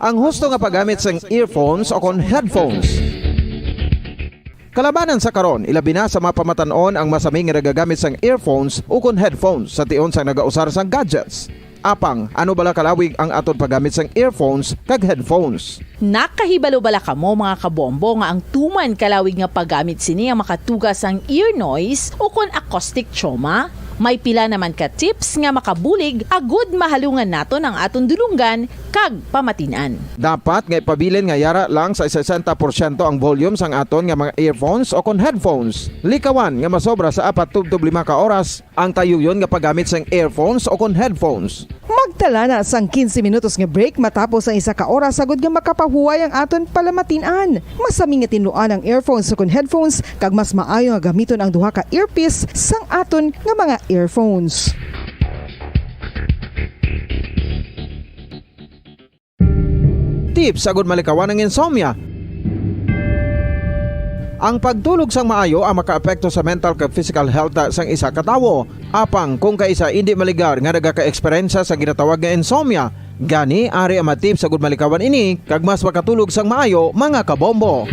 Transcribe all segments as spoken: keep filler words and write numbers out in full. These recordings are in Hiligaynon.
Ang husto nga paggamit sang earphones o kon headphones. Kalabanan sa karon, ilabi na sa mga pamatan-on ang masami nga nagagamit sang earphones o kon headphones sa tion sang nagausar sang gadgets. Apang, ano bala kalawig ang aton paggamit sang earphones kag headphones? Nakahibalo bala kamo, mga kabombo, nga ang tuman kalawig nga paggamit sini ang makatuga sang ear noise o kon acoustic trauma? May pila naman ka tips nga makabulig agud mahalungan naton ang aton dulonggan kag pamatin-an. Dapat nga ipabilin nga yara lang sa sesenta porsyento ang volume sang aton nga mga earphones o kon headphones. Likawan nga masobra sa apat tubtob lima ka oras ang tayuyon nga paggamit sang earphones o kon headphones. Magtala na sang quince minutos nga break matapos ang isa ka oras agud nga makapahuway ang aton palamatin-an. Masami nga tinluan ang earphones o kon headphones, kag mas maayo nga gamiton ang duha ka earpiece sang aton nga mga earphones. Tips agud malikawan ang insomnia. Ang pagtulog sang maayo ang makaapekto sa mental kag physical health sang isa ka tawo. Apang kung kaisa indi maligar nga nagaka-eksperyensya sa ginatawag nga insomnia, gani ari ang mga tips agud malikawan ini kag mas makatulog sang maayo, mga kabombo.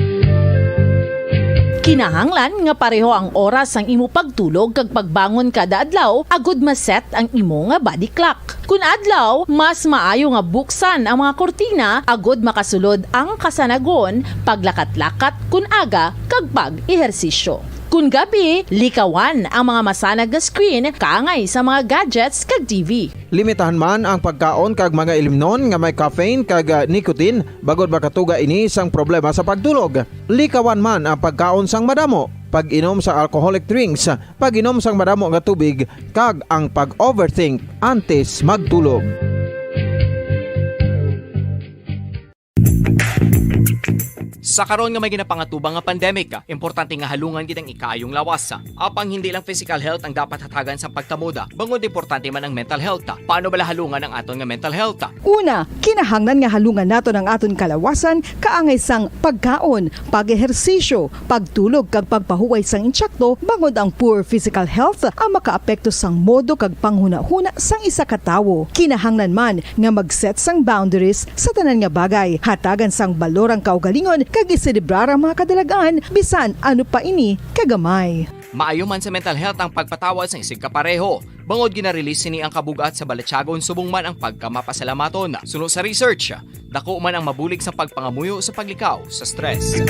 Kinahanglan nga pareho ang oras sang imo pagtulog kag pagbangon kada adlaw agud ma-set ang imo nga body clock. Kun adlaw, mas maayo nga buksan ang mga kurtina agud makasulod ang kasanagon, paglakat-lakat kun aga, kag pag-ehersisyo. Kun gabi, likawan ang mga masanag nga screen kaangay sa mga gadgets kag T V. Limitahan man ang pagkaon kag mga ilimnon nga may caffeine kag, ah, nicotine, bangod makatuga ini sang problema sa pagtulog. Likawan man ang pagkaon sang madamo, pag-inom sa alcoholic drinks, pag-inom sang madamo nga tubig, kag ang pag-overthink antes magtulog. Sa karon nga may ginapangatubang nga pandemic, importante nga halungan gid ang ikaayong lawas. Apang hindi lang physical health ang dapat hatagan sa pagtamod, bangod importante man ang mental health. Paano bala halungan ang aton nga mental health? Una, kinahanglan nga halungan naton ang aton kalawasan kaangay sang pagkaon, pag-ehersisyo, pagtulog kag pagpahuway sang insakto, bangod ang poor physical health ang makaapekto sang modo kag panghunahuna sang isa ka tawo. Kinahanglan man nga mag-set sang boundaries sa tanan nga bagay, hatagan sang balor ang kaugalingon kag iselebrar ang mga kadalag-an, bisan ano pa ini kagamay. Maayo man sa mental health ang pagpatawad sang isigkapareho, bangod gina-release sini ang kabug-at sa balatyagon subong man ang pagkamapasalamaton. Suno sa research, dako man ang mabulig sa pagpangamuyo sa paglikaw sa stress.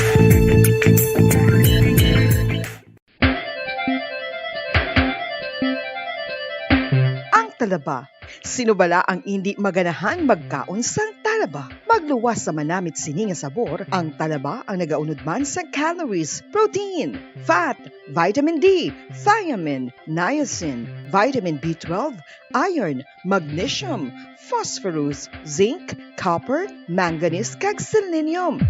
Ang talaba. Sino bala ang indi maganahan magkaon sang talaba? Magluwas sa manamit sini nga sabor, ang talaba ang nagaunod man sa calories, protein, fat, vitamin D, thiamine, niacin, vitamin B twelve, iron, magnesium, phosphorus, zinc, copper, manganese, kag selenium.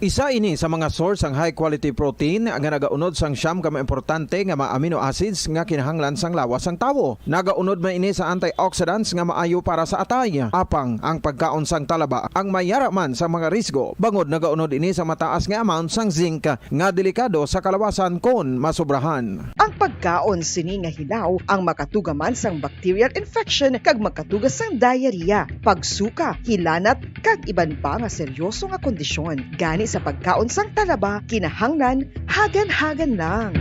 Isa ini sa mga source sang high quality protein nga nagaunod sang siyam ka mga importante nga mga amino acids nga kinahanglan sang lawas sang tawo. Nagaunod man ini sa antioxidants nga maayo para sa atay. Apang ang pagkaon sang talaba ang may yara man sa mga risgo, bangod nagaunod ini sa mataas nga amount sang zinc nga delikado sa kalawasan kon masobrahan. Ang pagkaon sini nga hilaw ang makatuga man sang bacterial infection kag makatuga sang diarrhea, pagsuka, hilanat, kag iban pa nga seryoso nga kondisyon. Gani sa pagkaon sang talaba, kinahanglan hagan-hagan lang.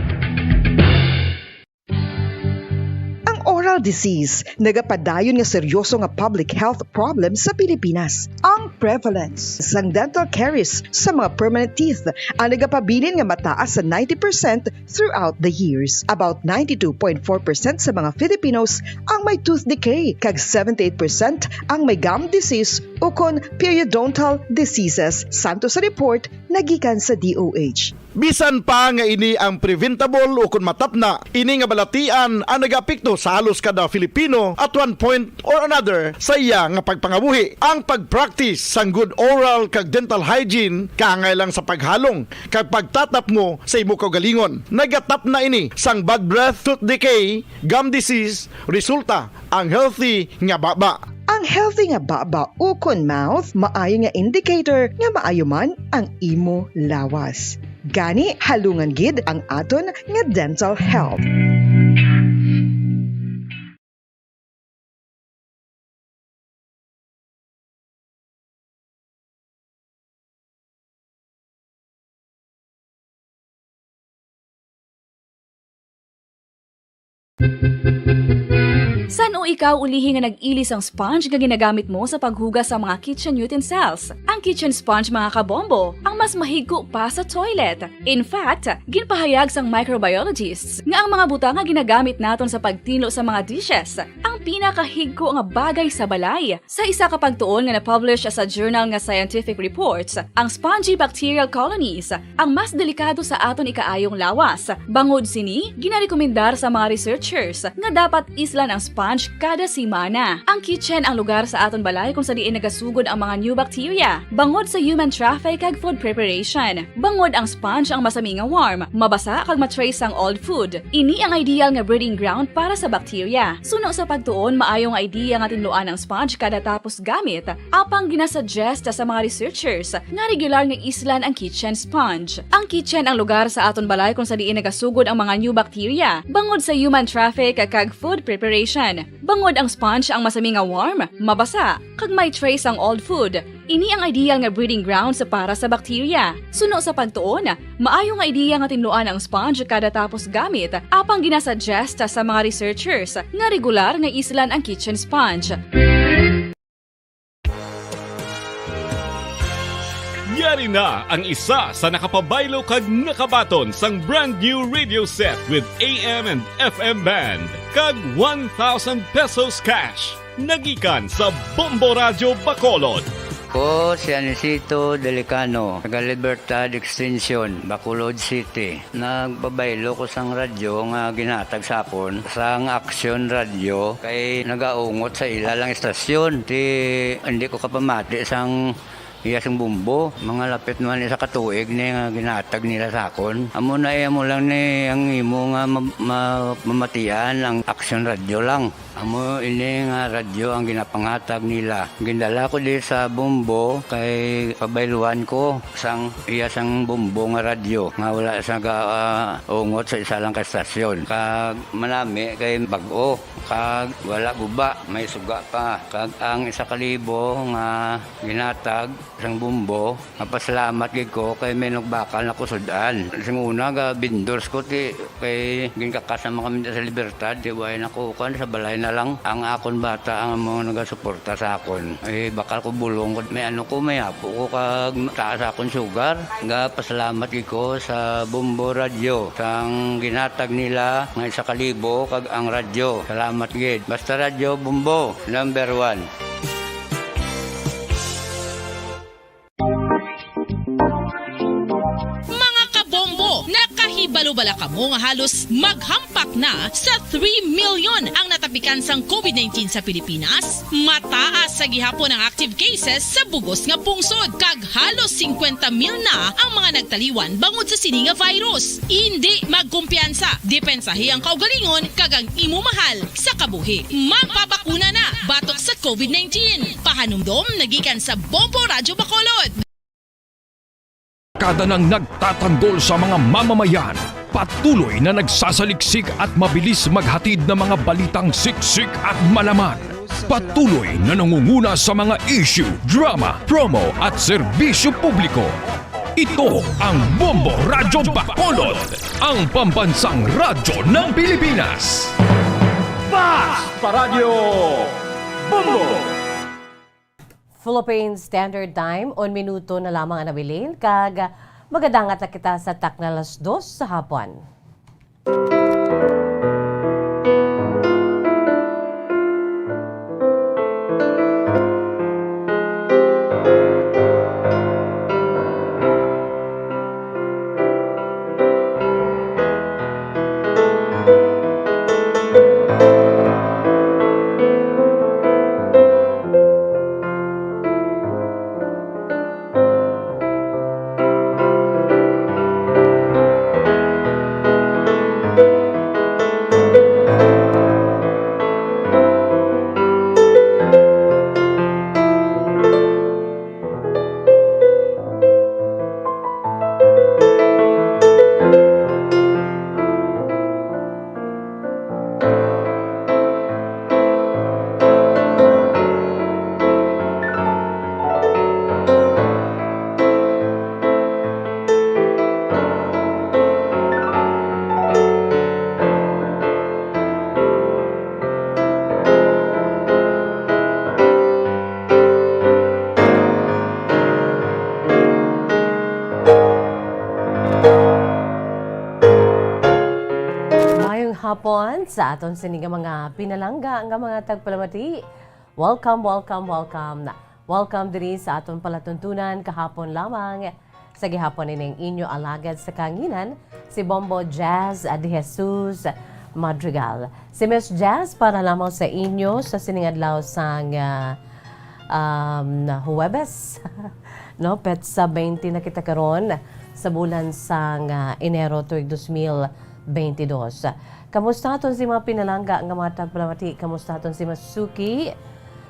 Ang oral disease nagapadayon nga seryoso nga public health problem sa Pilipinas. Ang prevalence sang dental caries sa mga permanent teeth ang nagapabilin nga mataas sa ninety percent throughout the years. About ninety-two point four percent sa mga Filipinos ang may tooth decay, kag seventy-eight percent ang may gum disease ukon periodontal diseases, santo sa report nga gikan sa D O H. Bisan pa nga ini ang preventable ukon matapna, ini nga balatian ang nagaapekto sa halos kada Filipino at one point or another sa iya nga pagpangabuhi. Ang pag-practice sang good oral kag dental hygiene kaangay lang sa paghalong kag pagtatapmo sa imo kaugalingon. Nagatapna ini sang bad breath, tooth decay, gum disease, resulta ang healthy nga baba. Ang healthy nga baba ukon mouth maayo nga indicator nga maayo man ang imo lawas. Gani, halungan gid ang aton nga dental health. San-o ikaw ulihi nga nag-ili sang sponge nga ginagamit mo sa paghugas sa mga kitchen utensils? Ang kitchen sponge, mga kabombo, ang mas mahigko pa sa toilet. In fact, ginpahayag sang microbiologists nga ang mga butang nga ginagamit naton sa pagtinlo sa mga dishes ang pinakahigko nga bagay sa balay. Sa isa ka pagtuon nga na-publish sa journal nga Scientific Reports, ang spongy bacterial colonies ang mas delikado sa aton ikaayong lawas. Bangod sini, ginarekomendar sa mga researchers nga dapat islan ang sponge kada semana. Ang kitchen ang lugar sa aton balay kung sa diin nagasugod ang mga new bacteria bangod sa human traffic kag food preparation. Bangod ang sponge ang masami nga warm, mabasa kag ma-trace ang old food. Ini ang ideal nga breeding ground para sa bacteria. Suno sa pagtuon, maayo nga idea nga tinluan ang sponge kada tapos gamit. Apang ginasuggest sa mga researchers nga regular nga islan ang kitchen sponge. Ang kitchen ang lugar sa aton balay kung sa diin nagasugod ang mga new bacteria bangod sa human traffic kag food preparation. Bangod ang sponge ang masami nga warm, mabasa, kag may trace ang old food. Ini ang ideal nga breeding grounds para sa bacteria. Suno sa pagtuon, maayo nga idea nga tinluan ang sponge kada tapos gamit, apang ginasuggest sa mga researchers nga regular nga islan ang kitchen sponge. Yari na ang isa sa nakapabaylo kag nakabaton sang brand new radio set with A M and F M band kag one thousand pesos cash. Nagikan sa Bombo Radyo Bacolod. Ko si Anisito Delicano, taga Libertad Extension, Bacolod City. Nagpabaylo ko sang radyo nga ginhatag sa akon sang Aksyon Radyo kay nagaungot sa ila lang istasyon. Ti hindi ko kapamati sang iya sing Bombo. Mga lapit naman isa ka tuig ni nga ginhatag nila sa akon. Amo na, eh, amo lang ni ang imo nga ma-, ma-, mamatian ang Aksyon Radyo lang. Amo ini nga radyo ang ginapanghatag nila. Gindala ko di sa Bombo kay pabayluan ko sang iya sang Bombo nga radyo nga wala sa ga-, ah, ungot sa isa lang ka estasyon. Kag manami kay bag-o, kag wala guba, may suga pa. Kag ang isa ka libo nga ginhatag sang Bombo, mapasalamat gid ko kay may nagbakal na ko sud-an. Sing una, ga vendors ko, ti, kay ginkakas naman kami sa Libertad, ti, way na ko, kuwan, sa balay na lang. Ang akon bata ang mga nagasuporta sa akon. Eh, bakal ko bulong ko, may ano ko, may apo ko, kag taas akon sugar. Ga pasalamat gid ko sa Bombo Radyo, sang ginhatag nila nga isa ka libo, kag ang radyo. Salamat gid. Basta Radyo Bombo, number one. Mga kabombo, nakahibalo bala kamo nga halos maghampak na sa three million ang natapikan sang covid nineteen sa Pilipinas? Mataas sa gihapon ang active cases sa bugos nga pungsod, kag halos singkwenta mil na ang mga nagtaliwan bangod sa sini nga virus. Indi magkumpiyansa, depensahi ang kaugalingon kag ang imo mahal sa kabuhi. Magpabakuna na batok sa covid nineteen. Pahanumdom nagikan sa Bombo Radyo Bacolod. Kada nang nagtatanggol sa mga mamamayan, patuloy na nagsasaliksik at mabilis maghatid ng mga balitang siksik at malaman. Patuloy na nangunguna sa mga issue, drama, promo at serbisyo publiko. Ito ang Bombo Radyo Bacolod, ang pambansang radyo ng Pilipinas. Fast Paradyo Bombo! Philippine Standard Time, un minuto na lamang ang nabilin, kag magadangat na kita sa takna alas dos sa hapon. Sa aton sini nga mga pinalangga nga mga tagpalamati, welcome, welcome, welcome. Welcome diri sa aton palatuntunan kahapon lamang. Sa gihapon ining inyo alagad sa kanginan, si Bombo Jazz De Jesus Madrigal. Si Miss Jazz para lamang sa inyo sa sining adlaw sang, ah, um, Huwebes. No, petsa twenty na kita karon sa bulan sang, ah, Enero tuig dos mil twenty dos. Kamusta aton si mga pinalangga nga mga tagpalamati? Kamusta aton si Masuki?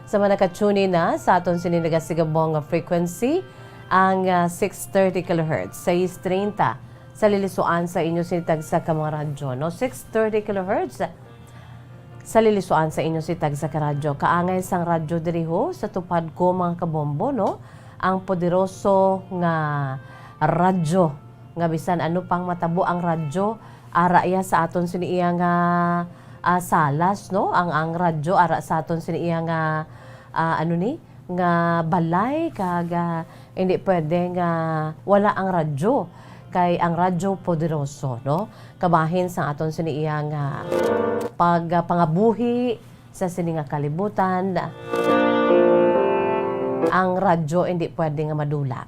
Sa mga nakatune in na sa aton sini nagasigabong nga frequency, ang, ah, six thirty kilohertz, sais treinta, sa lilisuan sa inyo sini tagsa ka mga radyo, no? Six thirty kilohertz, sa lilisuan sa inyo si tagsa ka radyo. Kaangay sang radyo diri ho, sa tupad ko, mga kabombo, no? Ang poderoso nga radyo, nga bisan ano pang matabo ang radyo, ara iya sa aton sini iya nga, ah, salas, no? Ang, ang radyo ara sa aton sini iya nga, ah, ano ni? Nga balay, kag, ah, hindi pwede nga wala ang radyo. Kay ang radyo poderoso, no? Kabahin sa aton sini iya nga pag, ah, pangabuhi sa sini nga kalibutan, ang radyo hindi pwede nga madula.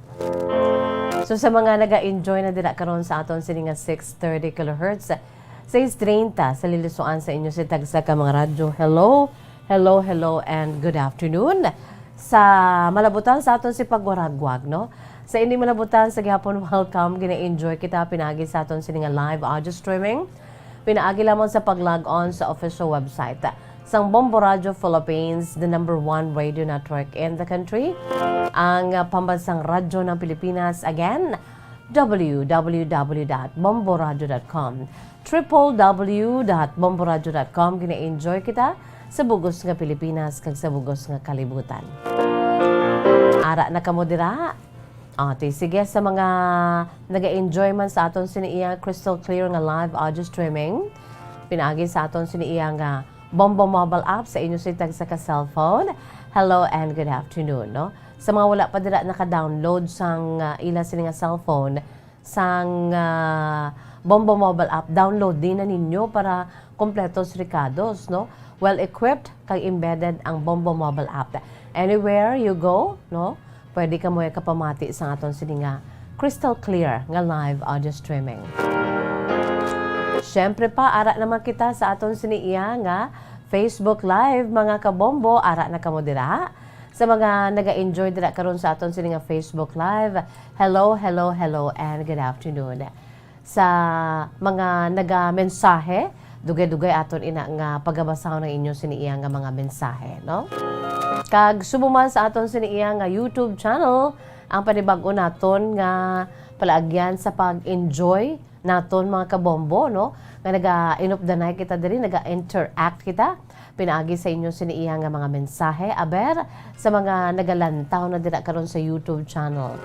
So, sa mga naga-enjoy na dira karon sa aton sini nga six thirty kilohertz, sais treinta sa lilisuan sa inyo si tagsa ka mga radyo. Hello, hello, hello, and good afternoon. Sa malabutan sa aton si pagwaragwag, no? Sa ini malabutan sa gihapon, welcome. Gina-enjoy kita pinagi sa aton sini nga live audio streaming. Pinaagi lamang sa pag-log on sa official website sang Bombo Radio Philippines, the number one radio network in the country, ang, ah, pambansang radyo ng Pilipinas. Again, w w w dot bomboradio dot com, triple w dot bomboradio dot com. Gina-enjoy kita sa bugos nga Pilipinas kag sa bugos nga kalibutan. Ara na kamo dira? Ah, ti, sige, sa mga naga-enjoy man sa aton sini iya crystal clear nga live audio streaming, pinaagi sa aton sini iya nga Bombo mobile app sa inyo sitag sa ka cellphone. Hello and good afternoon, no? Sa mga wala pa dira naka-download sang, ah, ila sini nga cellphone, sang, ah, Bombo mobile app, download din na ninyo para kompletos rekados, no? Well equipped kag embedded ang Bombo mobile app. Anywhere you go, no? Pwede kamo kapamati sa aton sini nga crystal clear nga live audio streaming. Siyempre pa, ara naman kita sa aton sini iya nga Facebook Live, mga kabombo. Ara na kamo dira. Sa mga naga-enjoy dira karon sa aton sini nga Facebook Live, hello, hello, hello, and good afternoon. Sa mga naga-mensahe, dugay-dugay aton ina nga pagabasahon ang inyo sini iya nga mga mensahe, no? Kag subong man sa aton sini iya nga YouTube channel, ang panibag-o naton nga palaagyan sa pag-enjoy naton, mga kabombo, no? Nga naga-inupdanay kita diri, naga-interact kita pinaagi sa inyo sini iya nga mga mensahe. Aber, sa mga nagalantaw na dira karon sa YouTube channel,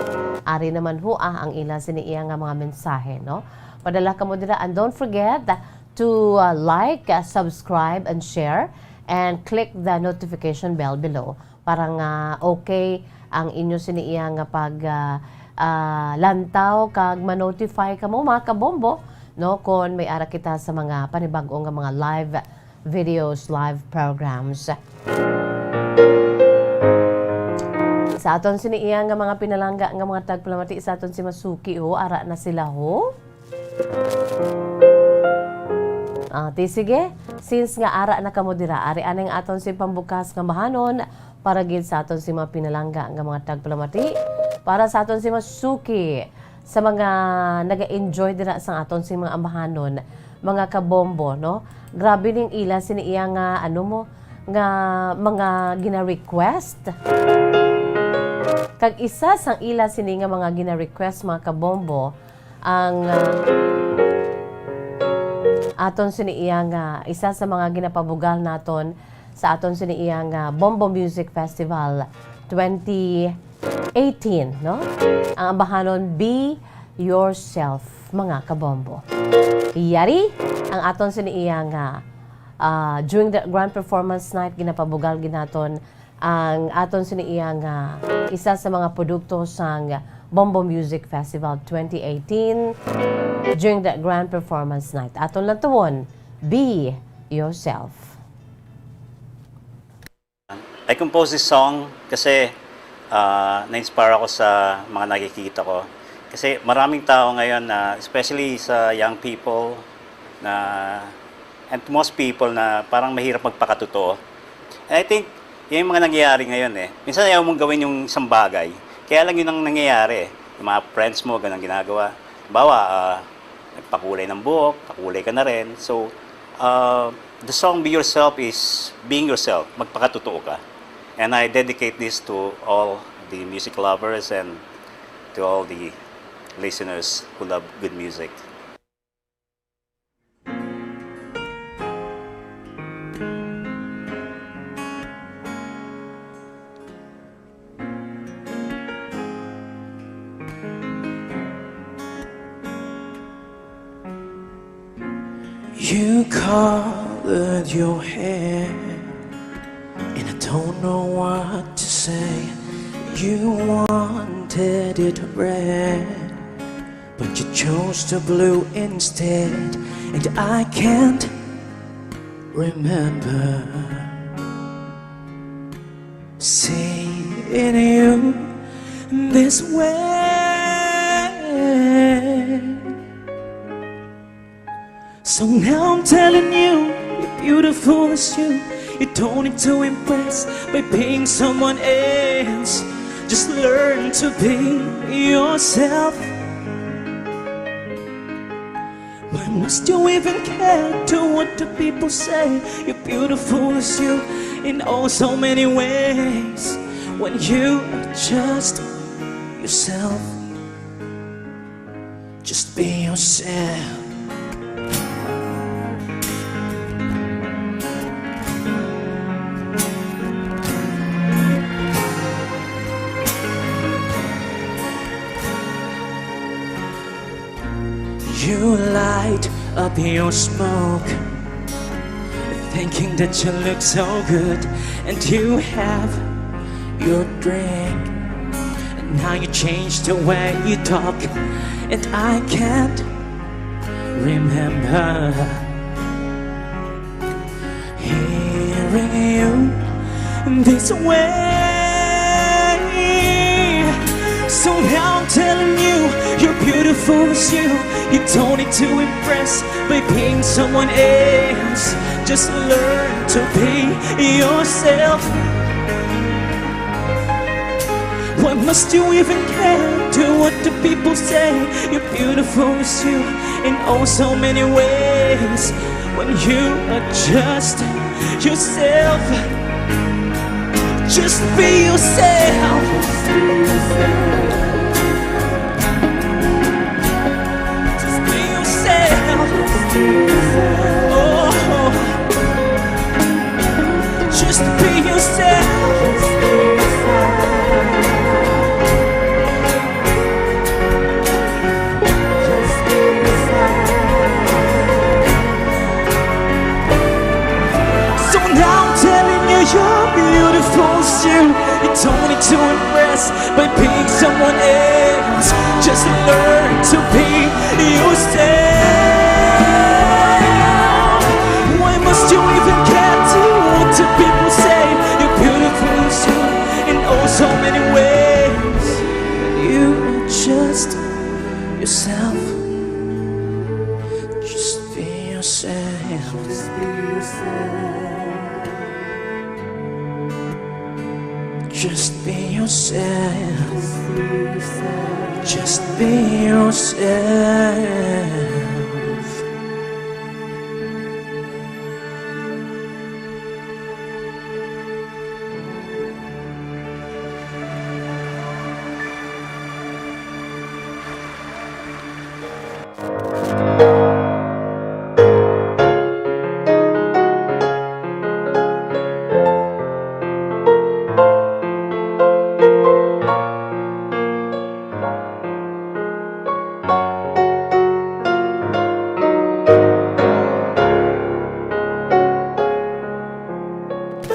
ari naman ho, ah, ang ila sini iya nga mga mensahe, no? Padala kamo dira, and don't forget to, uh, like, uh, subscribe, and share, and click the notification bell below para nga okay ang inyo sini iya nga pag, uh, uh, lantaw kag ma-notify kamo, mga kabombo, no, kon may ara kita sa mga panibag-o nga mga live videos, live programs. Sa aton sini iya nga mga pinalangga nga mga tagpalamati sa aton si Masuki, ho, ara na sila, ho. Ah, ti sige, since nga ara na kamo dira, ari aning aton si pambukas nga bahanon para gid sa aton si mga pinalangga nga mga tagpalamati, para sa aton si Masuki, sa mga naga-enjoy dira sa aton si mga ambahanon, mga kabombo, no? Grabe ning ila sini iya nga, ano mo, nga mga gina-request. Kag isa sang ila sini nga mga gina-request, mga kabombo, ang, ah, aton sini iya nga, isa sa mga ginapabugal naton sa aton sini iya nga Bombo Music Festival twenty eighteen, no? Ang ambahanon, Be Yourself, mga kabombo. Yari ang aton sini iya nga, ah, during the grand performance night, ginapabugal gid naton ang aton sini iya nga isa sa mga produkto sang Bombo Music Festival twenty eighteen during the grand performance night. Aton lang tuwon, Be Yourself. I composed this song kasi, ah, na-inspire ako sa mga nakikita ko. Kasi maraming tao ngayon na, especially sa young people, na, and most people na parang mahirap magpakatotoo. And I think, yan yung mga nangyayari ngayon eh. Minsan ayaw mong gawin yung isang bagay. Kaya lang yun ang nangyayari eh. Yung mga friends mo, ganun ang ginagawa. Bawa, ah, nagpakulay ng buhok, pakulay ka na rin. So, uh, the song Be Yourself is being yourself, magpakatotoo ka. And I dedicate this to all the music lovers and to all the listeners who love good music. You colored your hair, and I don't know what to say. You wanted it red, but you chose the blue instead, and I can't remember seeing you this way. So now I'm telling you, you're beautiful as you. You don't need to impress by being someone else. Just learn to be yourself. Why must you even care to what the people say? You're beautiful as you in all so many ways. When you are just yourself, just be yourself. You light up your smoke, thinking that you look so good, and you have your drink. And now you change the way you talk, and I can't remember hearing you this way. So now I'm telling you, you're beautiful as you. You don't need to impress by being someone else. Just learn to be yourself. Why must you even care to what the people say? You're beautiful as you in all so many ways. When you are just yourself, just be yourself. Just be yourself. Oh. Just be yourself. So now I'm telling you, you're beautiful as you. You don't need to impress by being someone else. Just learn to be yourself. Why must you even care to what the people say? You're beautiful as you in oh so many ways. You are just yourself. Just be yourself. Just be yourself. Just be yourself.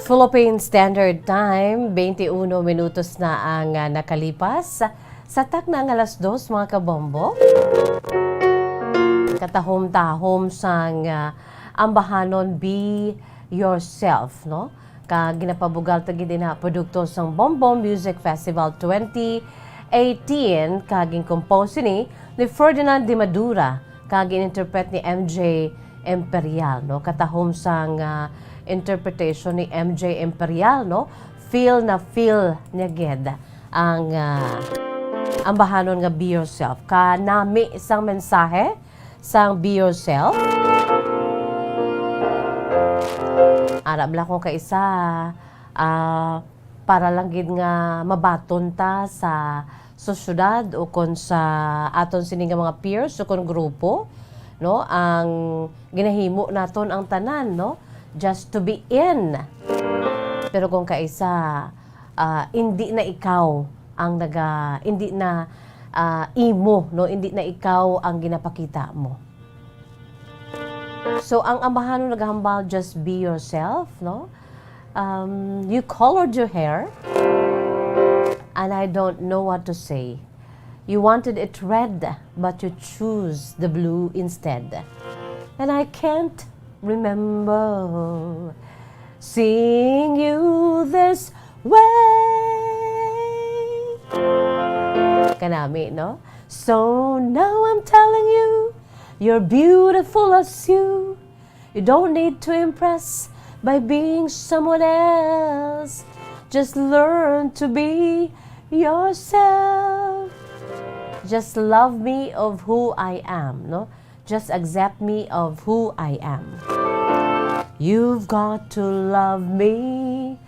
Philippine Standard Time, twenty-one minutos na ang, ah, nakalipas. Sa takna nga alas dos, mga kabombo, katahom-tahom sang, ah, Ambahanon, Be Yourself, no? Kag ginapabugal ta gid ina produkto sang Bombo Music Festival twenty eighteen, kag gin-compose ini ni Ferdinand de Madura, kag gin-interpret ni M J Imperial, no? Katahom sang, ah, interpretation ni M J Imperial, no? Feel na feel niya gid ang, ah, ambahanon nga Be Yourself. Kanami sang mensahe sang Be Yourself. Ara bala kung kaisa, ah, para lang gid nga mabaton ta sa sosyedad o kon sa aton sini nga mga peers o kon grupo, no, ang ginahimo naton ang tanan, no, just to be in. Pero kung kaisa, ah, indi na ikaw ang naga-, indi na, ah, imo, no, indi na ikaw ang ginapakita mo. So, ang ambahanon nagahambal, just be yourself, no? Um, you colored your hair, and I don't know what to say. You wanted it red, but you choose the blue instead. And I can't remember seeing you this way. Kanami, no? So now I'm telling you, you're beautiful as you. You don't need to impress by being someone else. Just learn to be yourself. Just love me of who I am, no? Just accept me of who I am. You've got to love me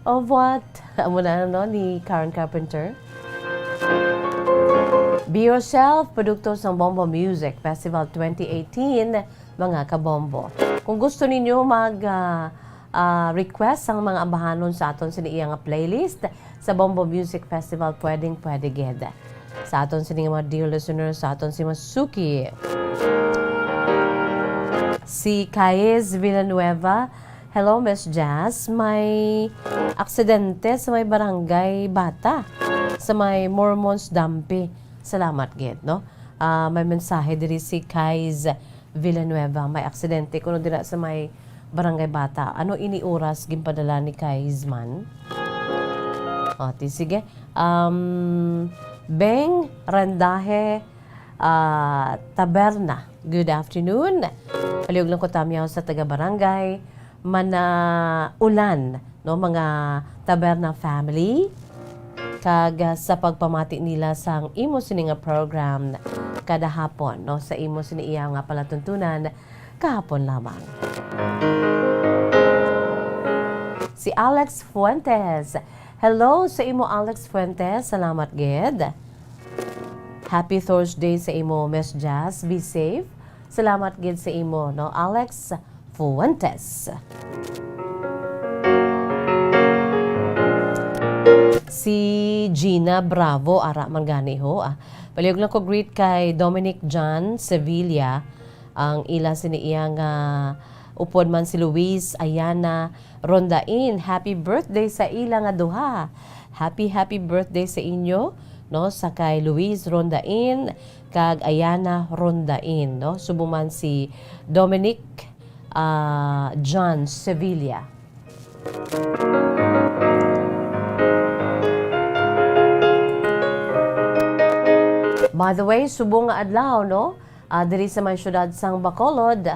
of what? Amo na, no, ni Karen Carpenter. Be Yourself, produkto sang Bombo Music Festival twenty eighteen, mga kabombo. Kung gusto ninyo mag, ah, ah, request sang mga ambahanon sa aton sini iya nga playlist sa Bombo Music Festival, pwedeng pwede gid. Sa aton sini nga mga dear listeners, sa aton si Masuki. Si Kaiz Villanueva, "Hello, Miss Jazz. May aksidente sa may Barangay Bata, sa may Mormons Dampi." Salamat gid, no? Ah, may mensahe diri si Kaiz Villanueva. May aksidente kuno dira sa may Barangay Bata. Ano ini oras ginpadala ni Kaiz man? O, ti, sige. Um, Beng Randahe, ah, Taberna. Good afternoon. Palihog lang ko tamyaw sa taga-barangay Manaulan, no, mga Taberna family. Kag, ah, sa pagpamati nila sang imo sini nga program kada hapon, no, sa imo sini iya nga palatuntunan kahapon lamang. Si Alex Fuentes. Hello sa imo, Alex Fuentes. Salamat gid. Happy Thursday sa imo, Miss Jazz. Be safe. Salamat gid sa imo, no, Alex Fuentes. Si Gina Bravo, ara man gani ho, ah. Palihog lang ko greet kay Dominic John Sevilla, ang ila sini iya nga upod man si Luis Ayana Rondain. Happy birthday sa ila nga duha. Happy, happy birthday sa inyo, no, sa kay Luis Rondain kag Ayana Rondain, no? Subong man si Dominic, ah, John Sevilla. By the way, subong nga adlaw, no? Ah, diri sa may siyudad sang Bacolod,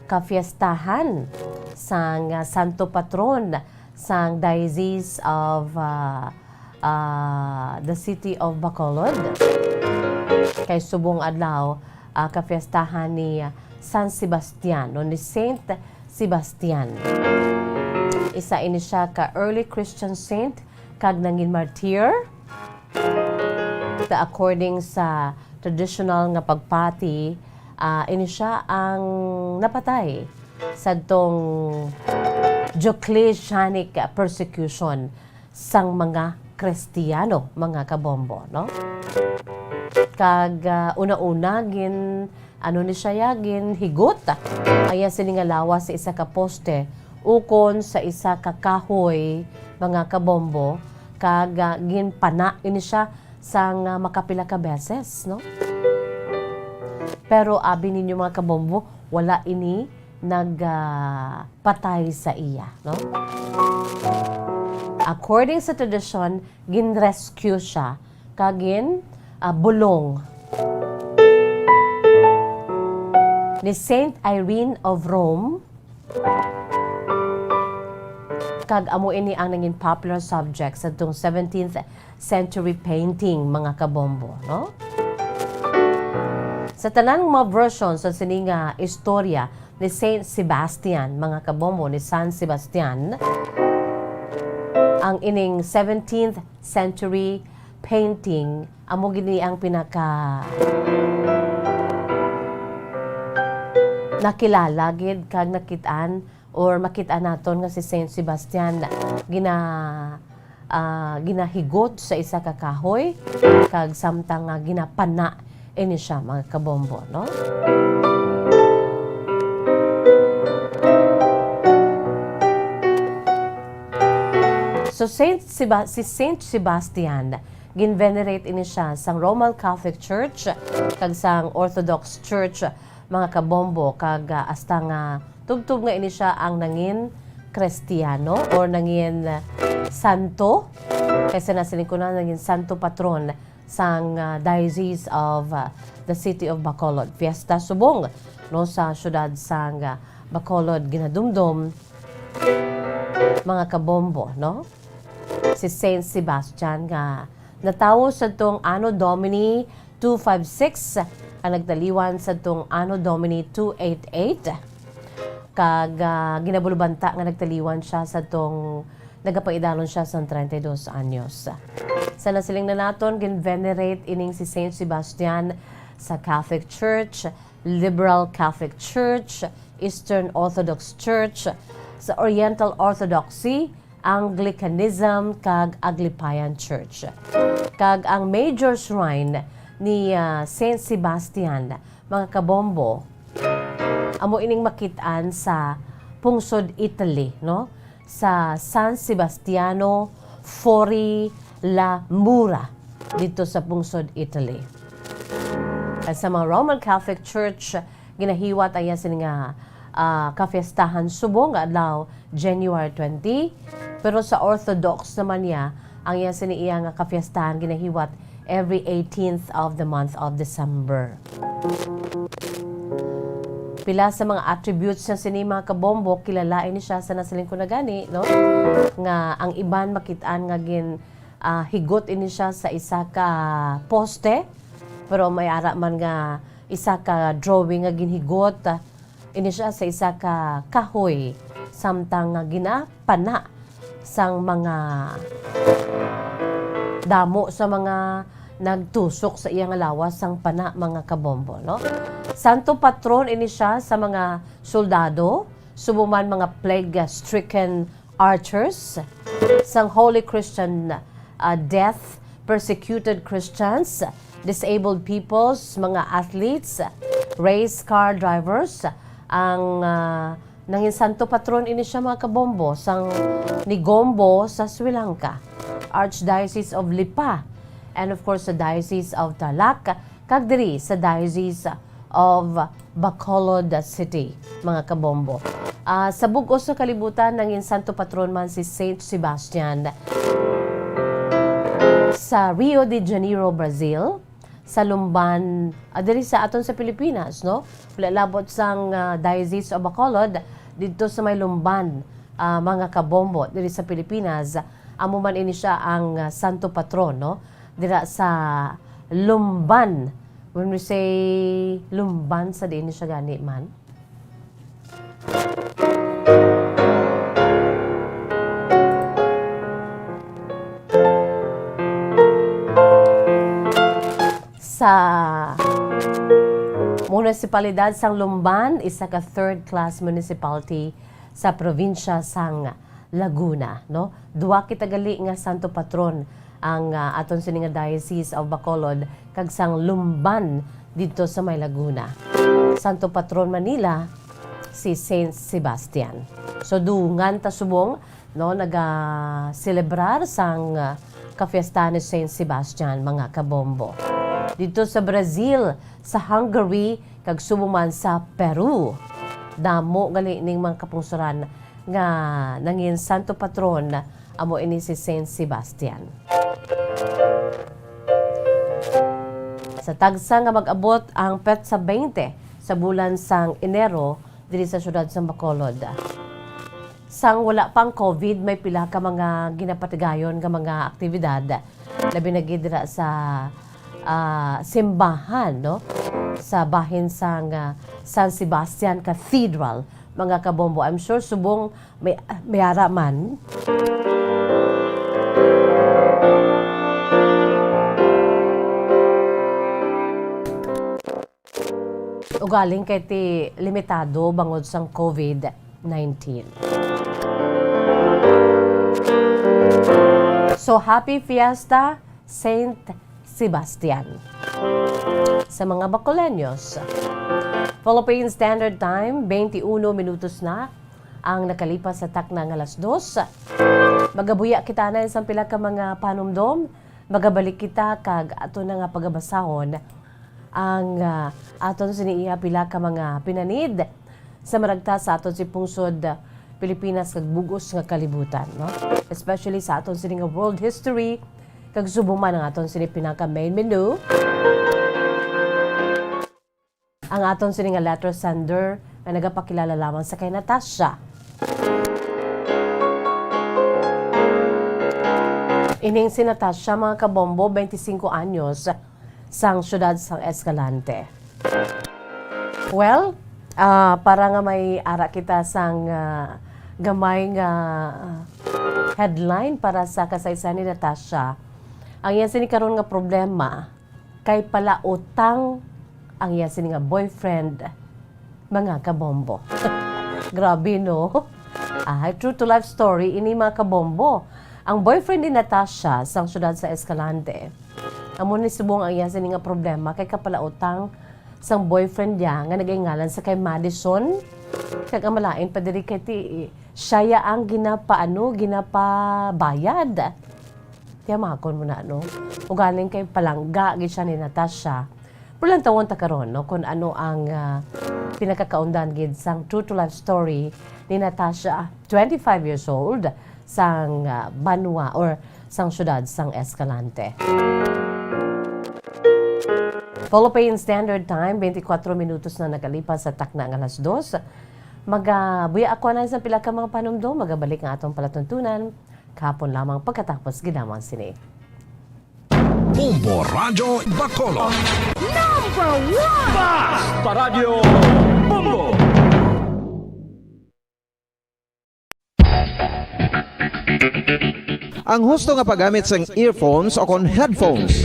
kafiestahan sang, ah, santo patron sang Diocese of, ah, ah, the City of Bacolod. Kay subong adlaw, ah, kafiestahan ni San Sebastian, no, ni Saint Sebastian. Isa ini siya ka early Christian saint kag nangin martyr. Ta, according sa traditional nga pagpati, ah, ini siya ang napatay sadtong Diocletianic persecution sang mga Kristiyano, mga kabombo, no? Kag, ah, una-una, gin-, ano ni siya, ya, ginhigot ang iya sini nga lawas sa isa ka poste ukon sa isa ka kahoy, mga kabombo, kag, ah, ginpana ini siya sang, ah, makapila ka beses, no? Pero abi ninyo, mga kabombo, wala ini nag, ah, patay sa iya, no? According sa tradisyon, gin-rescue siya kag gin, ah, bulong ni Saint Irene of Rome, kag amo ini ang nangin popular subject sa tong seventeenth century painting, mga kabombo, no? Sa tanan nga mga version sa sini nga istorya ni Saint Sebastian, mga kabombo, ni San Sebastian, ang ining seventeenth century painting amo gid ni ang pinaka nakilala gid kag nakit-an or makita naton nga si Saint Sebastian gina-, ah, ginahigot sa isa ka kahoy, kag samtang nga ginapana ini siya, mga kabombo, no? So, Saint Seba-, si Saint Sebastian, gin-venerate ini siya sang Roman Catholic Church kag sang Orthodox Church, mga kabombo, kag, ah, hasta nga tubtob nga ini siya ang nangin Kristiyano or nangin, ah, santo, kay sa nasiling ko na, nangin santo patron sang, ah, Diocese of, ah, the City of Bacolod. Fiesta subong, no, sa siyudad sang, ah, Bacolod ginadumdom, mga kabombo, no? Si Saint Sebastian nga natawo sadtong Anno Domini two five six, ang nagtaliwan sadtong Anno Domini two eight eight, kag, ah, ginabulubanta nga nagtaliwan siya sadtong nagapaidalon siya sang treinta y dos anyos. Sa nasiling na naton, gin-venerate ining si Saint Sebastian sa Catholic Church, Liberal Catholic Church, Eastern Orthodox Church, sa Oriental Orthodoxy, Anglicanism, kag Aglipayan Church. Kag ang major shrine ni, ah, Saint Sebastian, mga kabombo, amo ining makit-an sa pungsod Italy, no? Sa San Sebastiano Fuori la Mura, dito sa pungsod Italy. At sa mga Roman Catholic Church, ginahiwat ang iya sini nga, ah, kafiestahan subong nga adlaw, January twenty. Pero sa Orthodox naman niya, ang iya sini iya nga kafiestahan ginahiwat every eighteenth of the month of December. Pila sa mga attributes niya sini, mga kabombo, kilala ini siya sa nasiling ko na gani, no? Nga ang iban makit-an nga gin, ah, higot ini siya sa isa ka poste, pero may ara man nga isa ka drawing nga ginhigot, ah, ini siya sa isa ka kahoy, samtang nga ginapana sang mga damo sa mga nagtusok sa iya nga lawas sang pana, mga kabombo, no? Santo patron ini siya sa mga soldado, subong man mga plague-stricken archers, sang Holy Christian, ah, Death, persecuted Christians, disabled peoples, mga athletes, race car drivers, ang, ah, nangin santo patron ini siya, mga kabombo, sang Negombo sa Sri Lanka, Archdiocese of Lipa, and of course, the Diocese of Tarlac, kag diri sa Diocese of Bacolod City, mga kabombo. Ah, sa bug-os nga kalibutan, nangin santo patron man si Saint Sebastian sa Rio de Janeiro, Brazil, sa Lumban, ah, diri sa aton sa Pilipinas, no? Wala labot sang, ah, Diocese of Bacolod, didto sa may Lumban, ah, mga kabombo, diri sa Pilipinas. Amo man ini siya ang, ah, santo patron, no? Dira sa Lumban. When we say Lumban, sa diin siya gani man? Sa munisipalidad sang Lumban, isa ka third-class municipality sa probinsya sang Laguna, no? Duha kita gali nga santo patron ang, ah, aton sini nga Diocese of Bacolod kag sang Lumban didto sa may Laguna. Santo patron man nila si Saint Sebastian. So, dungan ta subong, no, nagaselebrar sang, ah, kafiesta ni Saint Sebastian, mga kabombo. Didto sa Brazil, sa Hungary, kag subong man sa Peru. Damo gali ning mga kapungsoran nga nangin santo patron, amo ini si Saint Sebastian. Sa tagsa nga mag-abot ang petsa twenty sa bulan sang Enero diri sa siyudad sang Bacolod. Sang wala pa ang COVID, may pila ka mga ginapatigayon nga mga aktibidad, labi na gid dira sa, ah, simbahan, no? Sa bahin sang, ah, San Sebastian Cathedral, mga kabombo. I'm sure subong may, may ara man. Ugaling kay ti limitado bangod sang COVID nineteen. So, happy fiesta, Saint Sebastian. Sa mga Bacoleños, Philippine Standard Time, twenty-uno minutos na ang nakalipas sa takna nga alas dos. Magabuya kita na sa pila ka mga panumdom. Magabalik kita kag ato na nga pagabasahon ang, ah, aton sini iya pila ka mga pinanid sa maragta sa aton si pungsod, ah, Pilipinas kag bug-os nga kalibutan, no? Especially sa aton sini nga world history, kag subong man ang aton sini pinaka main menu. Ang aton sini nga letter sender nga nagapakilala lamang sa kay Natasha. Ining si Natasha, mga kabombo, twenty-cinco anyos, sang siyudad sang Escalante. Well, ah, para nga may ara kita sang, ah, gamay nga, ah, headline para sa kasaysayan ni Natasha, ang iya sini karon nga problema kay palautang ang iya sini nga boyfriend, mga kabombo. Grabe, no? Ay, true to life story ini, mga kabombo. Ang boyfriend ni Natasha sang siyudad sa Escalante, amo ni subong ang iya sini nga problema kay kapalautang sang boyfriend niya nga nagaingalan sa kay Madison. Kag ang malain pa diri kay ti, siya ya ang ginapaano, ginapabayad. Tiyamakon mo na, no? Ugaling kay palangga gid siya ni Natasha. Pero lantawon ta karon, no, kung ano ang, ah, pinakakaundan gid sang true to life story ni Natasha, twenty-five years old, sang, ah, banwa or sang siyudad sang Escalante. Philippine Standard Time, twenty-four minutos na nagalipas sa takna nga alas dos. Magabuya ako na sa pila ka mga panumdom, magabalik nga atong palatuntunan. Kahapon lamang pagkatapos gid lamang sini. Bombo Radyo Bacolod. Number one! Basta Radyo Bombo! Ang husto nga paggamit sang earphones o kon headphones.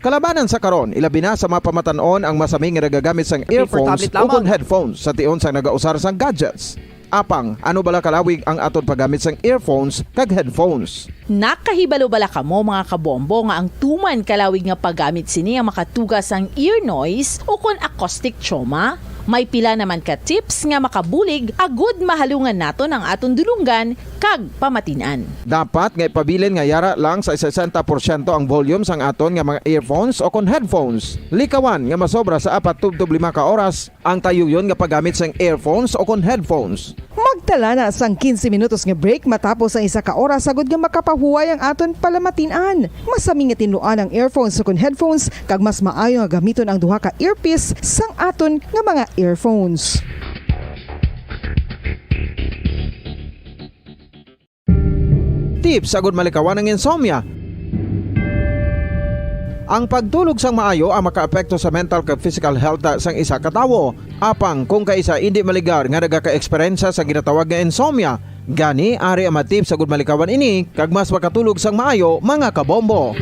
Kalabanan sa karon, ilabi na sa mga pamatan-on ang masami nga nagagamit sang earphones tablet o lamang kon headphones sa tion sang nagausar sang gadgets. Apang, ano bala kalawig ang aton paggamit sang earphones kag headphones? Nakahibalo bala kamo, mga kabombo, nga ang tuman kalawig nga paggamit sini ang makatuga sang ear noise o kon acoustic trauma? May pila naman ka tips nga makabulig agud mahalungan naton ang aton dulonggan kag pamatin-an. Dapat nga ipabilin nga yara lang sa sesenta porsyento ang volume sang aton nga mga earphones o kon headphones. Likawan nga masobra sa apat tubtob lima ka oras ang tayuyon nga paggamit sang earphones o kon headphones. Magtala na sang quince minutos nga break matapos ang isa ka oras agud nga makapahuway ang aton palamatin-an. Masami nga tinluan ang earphones o kon headphones, kag mas maayo nga gamiton ang duha ka earpiece sang aton nga mga earphones. Tips agud malikawan ang insomnia. Ang pagtulog sang maayo ang makaapekto sa mental kag physical health sang isa ka tawo. Apang kung kaisa indi maligar nga nagaka-eksperyensya sa ginatawag nga insomnia, gani ari ang mga tips agud malikawan ini kag mas makatulog sang maayo, mga kabombo.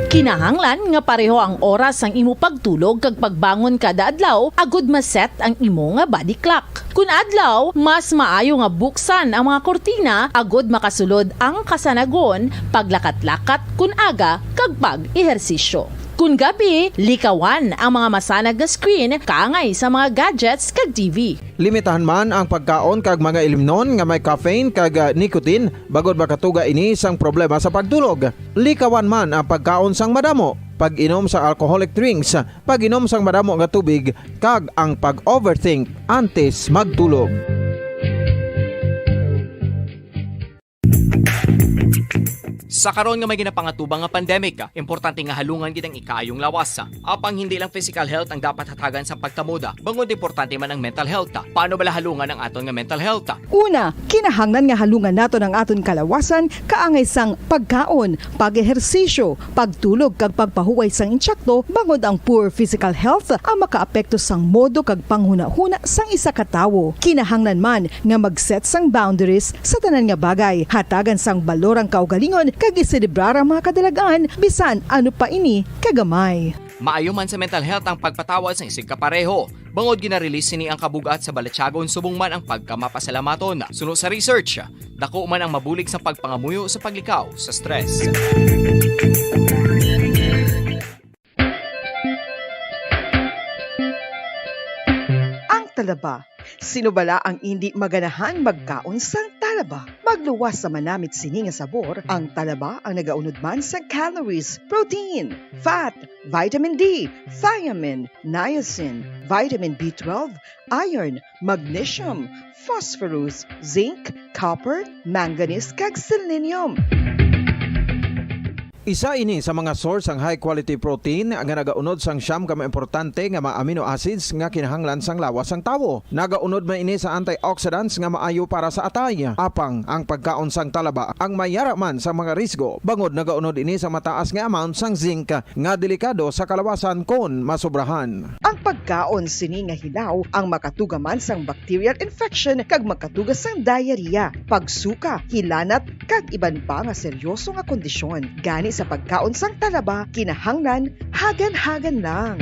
Kinahanglan nga pareho ang oras sang imo pagtulog kag pagbangon kada adlaw agud ma-set ang imo nga body clock. Kun adlaw, mas maayo nga buksan ang mga kurtina agud makasulod ang kasanagon, paglakat-lakat kun aga, kag pag-ehersisyo. Kun gabi, likawan ang mga masanag nga screen kaangay sa mga gadgets kag T V. Limitahan man ang pagkaon kag mga ilimnon nga may caffeine kag, ah, nicotine, bangod makatuga ini sang problema sa pagtulog. Likawan man ang pagkaon sang madamo. pag-inom sang alcoholic drinks, pag-inom sang madamo nga tubig, kag ang pag-overthink antes magtulog. Sa karon nga may ginapangatubang nga pandemic, importante nga halungan gid ang ikaayong lawas. Apang hindi lang physical health ang dapat hatagan sang pagtamod, bangod importante man ang mental health. Paano bala halungan ang aton nga mental health? Una, kinahanglan nga halungan naton ang aton kalawasan kaangay sang pagkaon, pag-ehersisyo, pagtulog, kag pagpahuway sang insakto, bangod ang poor physical health ang makaapekto sang modo kag panghunahuna sang isa ka tawo. Kinahanglan man nga mag-set sang boundaries sa tanan nga bagay, hatagan sang balor ang kaugalingon, kag iselebrar ang mga kadalagan, bisan ano pa ini kagamay. Maayo man sa mental health ang pagpatawad sang isigkapareho, bangod gina-release sini ang kabug-at sa balatyagon subong man ang pagkamapasalamaton. Suno sa research, dako man ang mabulig sang pagpangamuyo sa paglikaw sa stress. Ang talaba. Sino bala ang indi maganahan magkaon sang talaba? Magluwas sa manamit sini nga sabor, ang talaba ang nagaunod man sa calories, protein, fat, vitamin D, thiamine, niacin, vitamin B twelve, iron, magnesium, phosphorus, zinc, copper, manganese, kag selenium. Isa ini sa mga source sang high quality protein nga nagaunod sang siyam ka mga importante nga mga amino acids nga kinahanglan sang lawas sang tawo. Nagaunod man ini sa antioxidants nga maayo para sa atay. Apang ang pagkaon sang talaba ang may yara man sa mga risgo, bangod nagaunod ini sa mataas nga amount sang zinc nga delikado sa kalawasan kon masobrahan. Ang pagkaon sini nga hilaw ang makatuga man sang bacterial infection kag magkatuga sang diarrhea, pagsuka, hilanat, kag iban pa nga seryoso nga kondisyon. Gani sa pagkaon sang talaba, kinahanglan hagan-hagan lang.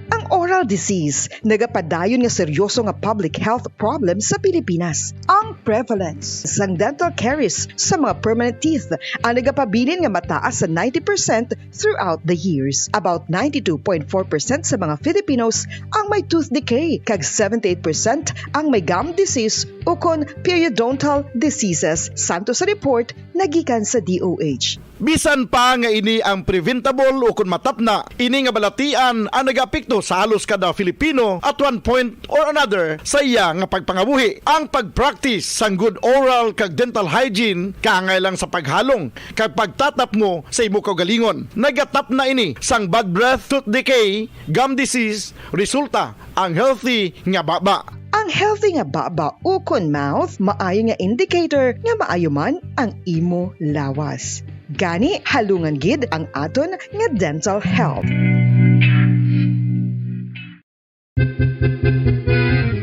Ang oral disease nagapadayon nga seryoso nga public health problem sa Pilipinas. Ang prevalence sang dental caries sa mga permanent teeth ang nagapabilin nga mataas sa ninety percent throughout the years. About ninety-two point four percent sa mga Filipinos ang may tooth decay, kag seventy-eight percent ang may gum disease ukon periodontal diseases, santo sa report nga gikan sa D O H. Bisan pa nga ini ang preventable ukon matapna, ini nga balatian ang nagaapekto sa halos kada Filipino at one point or another sa iya nga pagpangabuhi. Ang pag-practice sang good oral kag dental hygiene kaangay lang sa paghalong kag pagtatapmo sa imo kaugalingon. Nagatapna ini sang bad breath, tooth decay, gum disease, resulta ang healthy nga baba. Ang healthy nga baba ukon mouth maayo nga indicator nga maayo man ang imo lawas. Gani, halungan gid ang aton nga dental health.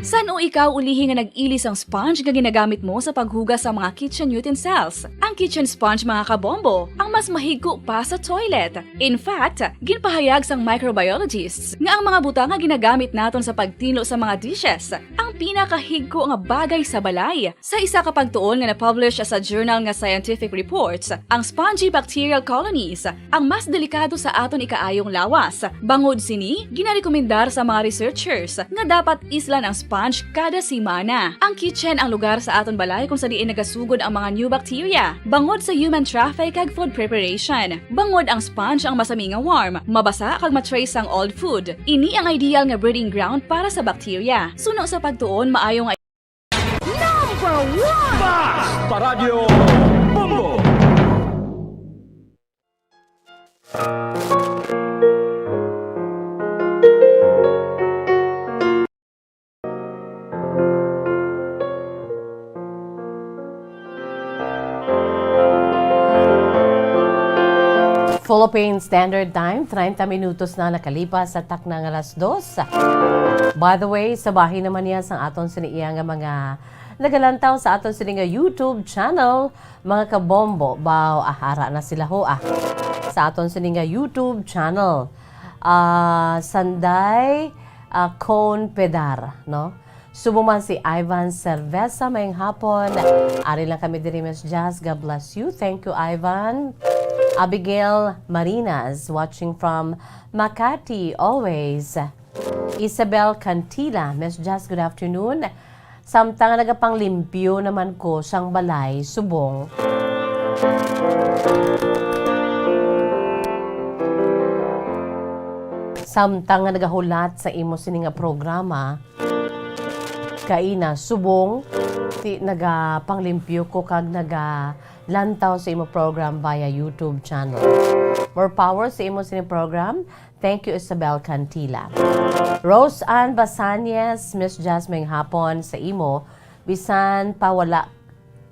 San-o ikaw ulihi nga nag-ili sang sponge nga ginagamit mo sa paghugas sa mga kitchen utensils? Ang kitchen sponge, mga kabombo, ang mas mahigko pa sa toilet. In fact, ginpahayag sang microbiologists nga ang mga butang nga ginagamit naton sa pagtinlo sa mga dishes ang pinakahigko nga bagay sa balay. Sa isa ka pagtuon nga na-publish sa journal nga Scientific Reports, ang spongy bacterial colonies ang mas delikado sa aton ikaayong lawas. Bangod sini, ginarekomendar sa mga researchers nga dapat islan ang sponge kada semana. Ang kitchen ang lugar sa aton balay kung sa diin nagasugod ang mga new bacteria, bangod sa human traffic kag food preparation. Bangod ang sponge ang masami nga warm, mabasa kag ma-trace sang old food. Ini ang ideal nga breeding ground para sa bacteria. Suno sa pagtuon, maayo nga Number one! Basta Radyo Bombo! Philippine Standard Time, treinta minutos na nakalipas sa takna nga alas dos. By the way, sa bahin naman niya sang aton sini iya nga mga nagalantaw sa aton sini nga YouTube channel, mga kabombo, baw, ahara na sila ho, ah. Sa aton sini nga YouTube channel, ah, Sanday, ah, Con Pedar, no? Subong man si Ivan Cerveza, mayong hapon. Ari lang kami diri, Miss Jazz. God bless you. Thank you, Ivan. Abigail Marinas, watching from Makati, always. Isabel Cantila, Miss Jazz, good afternoon. Samtang nagapanglimpyo naman ko sang balay, subong. Samtang nga nagahulat sa imo sini nga programa, kaina, subong ti nagapanglimpyo ko kag nagalantaw sa imo program via YouTube channel. More power sa imo sini program. Thank you, Isabel Cantila. Rose Ann Basanyes, Miss Jasmine, hapon sa imo. Bisan pa wala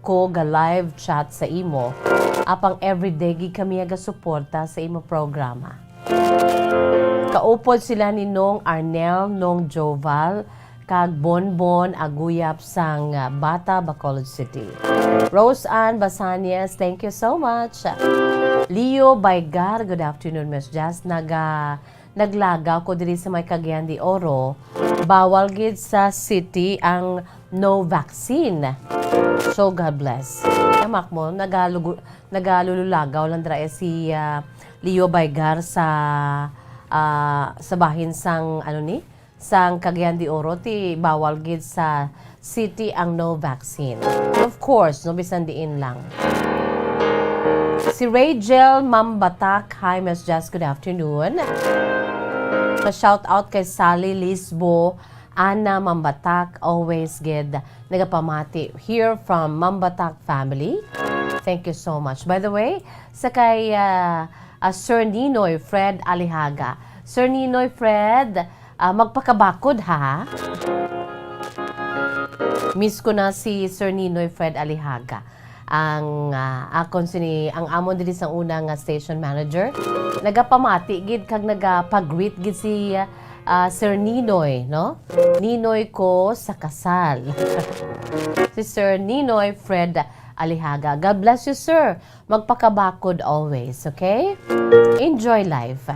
ko ga live chat sa imo, apang everyday gid kami gasuporta sa imo programa. Kaupod sila ni Nong Arnel, Nong Joval, kag Bonbon Aguyap sang, ah, Bata, Bacolod City. Rose Ann Basanyes, thank you so much. Leo Baygar, good afternoon, Miss Jazz. Naga-, naglagaw ko diri sa may Cagayan de Oro. Bawal gid sa city ang no vaccine. So, God bless. Tamak mo, nagalugu-, nagalululagaw lang dira, eh, si, ah, Leo Baygar sa, ah, sa bahin sang, ano ni? Sang Cagayan de Oro, ti bawal gid sa city ang no vaccine. Of course, no, bisan diin lang. Si Rachel Mambatak, hi, Miss Jazz, good afternoon. Pa-shout out kay Sally Lisbo, Ana Mambatak, always gid nagapamati here from Mambatak family. Thank you so much. By the way, sa kay, ah, ah, Sir Ninoy Fred Alihaga. Sir Ninoy Fred, ah, magpakabakod, ha? Miss ko na si Sir Ninoy Fred Alihaga. Ang, ah, akon sini, ang amon diri sang una nga station manager, nagapamati gid kag nagapag-greet gid si, ah, Sir Ninoy, no? Ninoy ko sa kasal. Si Sir Ninoy Fred Alihaga. God bless you, sir. Magpakabakod always, okay? Enjoy life.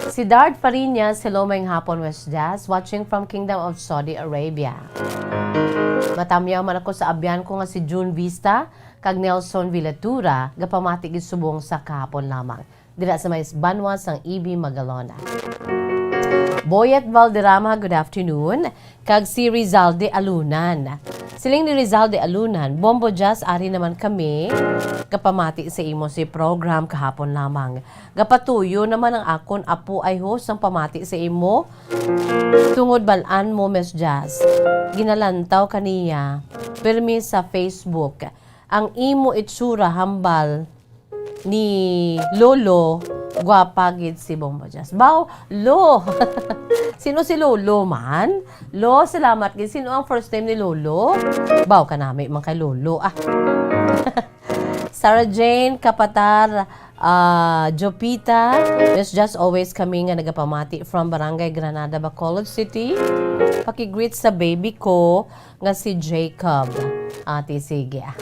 Si Dart Fariñas, hello, maayong hapon, West Jazz. Watching from Kingdom of Saudi Arabia. Matamyaw man ako sa abyan ko nga si June Vista kag Nelson Villatura, gapamati gid subong sa kahapon lamang. Dira sa may banwa sang E B Magalona. Boyet Valderrama, good afternoon. Kag si Rizalde Alunan. Siling ni Rizalde Alunan, "Bombo Jazz, ari naman kami. Gapamati sa imo si program kahapon lamang. Gapatuyo naman ang akon apo ay host ang pamati sa imo. Tungod balaan mo, Miss Jazz. Ginalantaw kaniya. Pirmi sa Facebook. Ang imo itsura hambal ni Lolo, gwapa gid si Bombo Jazz." Baw, Lo! Sino si Lolo man? Lo, salamat gid. Sino ang first name ni Lolo? Baw, kanami man kay Lolo, ah. Sarah Jane Kapatar, ah, Jopita, Miss Jazz, always kami nga nagapamati from Barangay Granada, Bacolod City. Paki-greet sa baby ko nga si Jacob. Ati, sige, ah.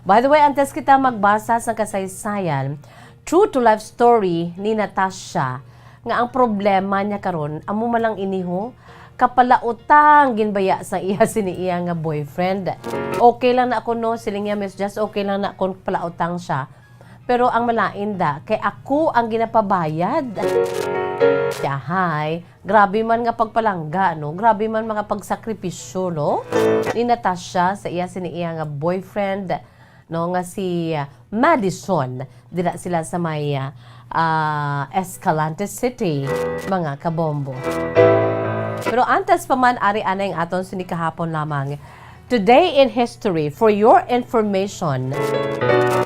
By the way, antes kita magbasa sa kasaysayan, true to life story ni Natasha, nga ang problema niya karon, amo man lang ini, ho, kapalautang gid baya sa iya sini iya nga boyfriend. "Okay lang na ako, no," siling niya, "Miss Jazz, okay lang na akong palautang siya. Pero ang malain da, kay ako ang ginapabayad." Yahay, grabe man nga pagpalangga, no? Grabe man mga pagsakripisyo, no? Ni Natasha sa iya sini iya nga boyfriend, no, nga si, ah, Madison. Dira sila sa may, ah, ah, Escalante City, mga kabombo. Pero antes pa man, ari anay ang aton sini kahapon lamang. Today in history, for your information,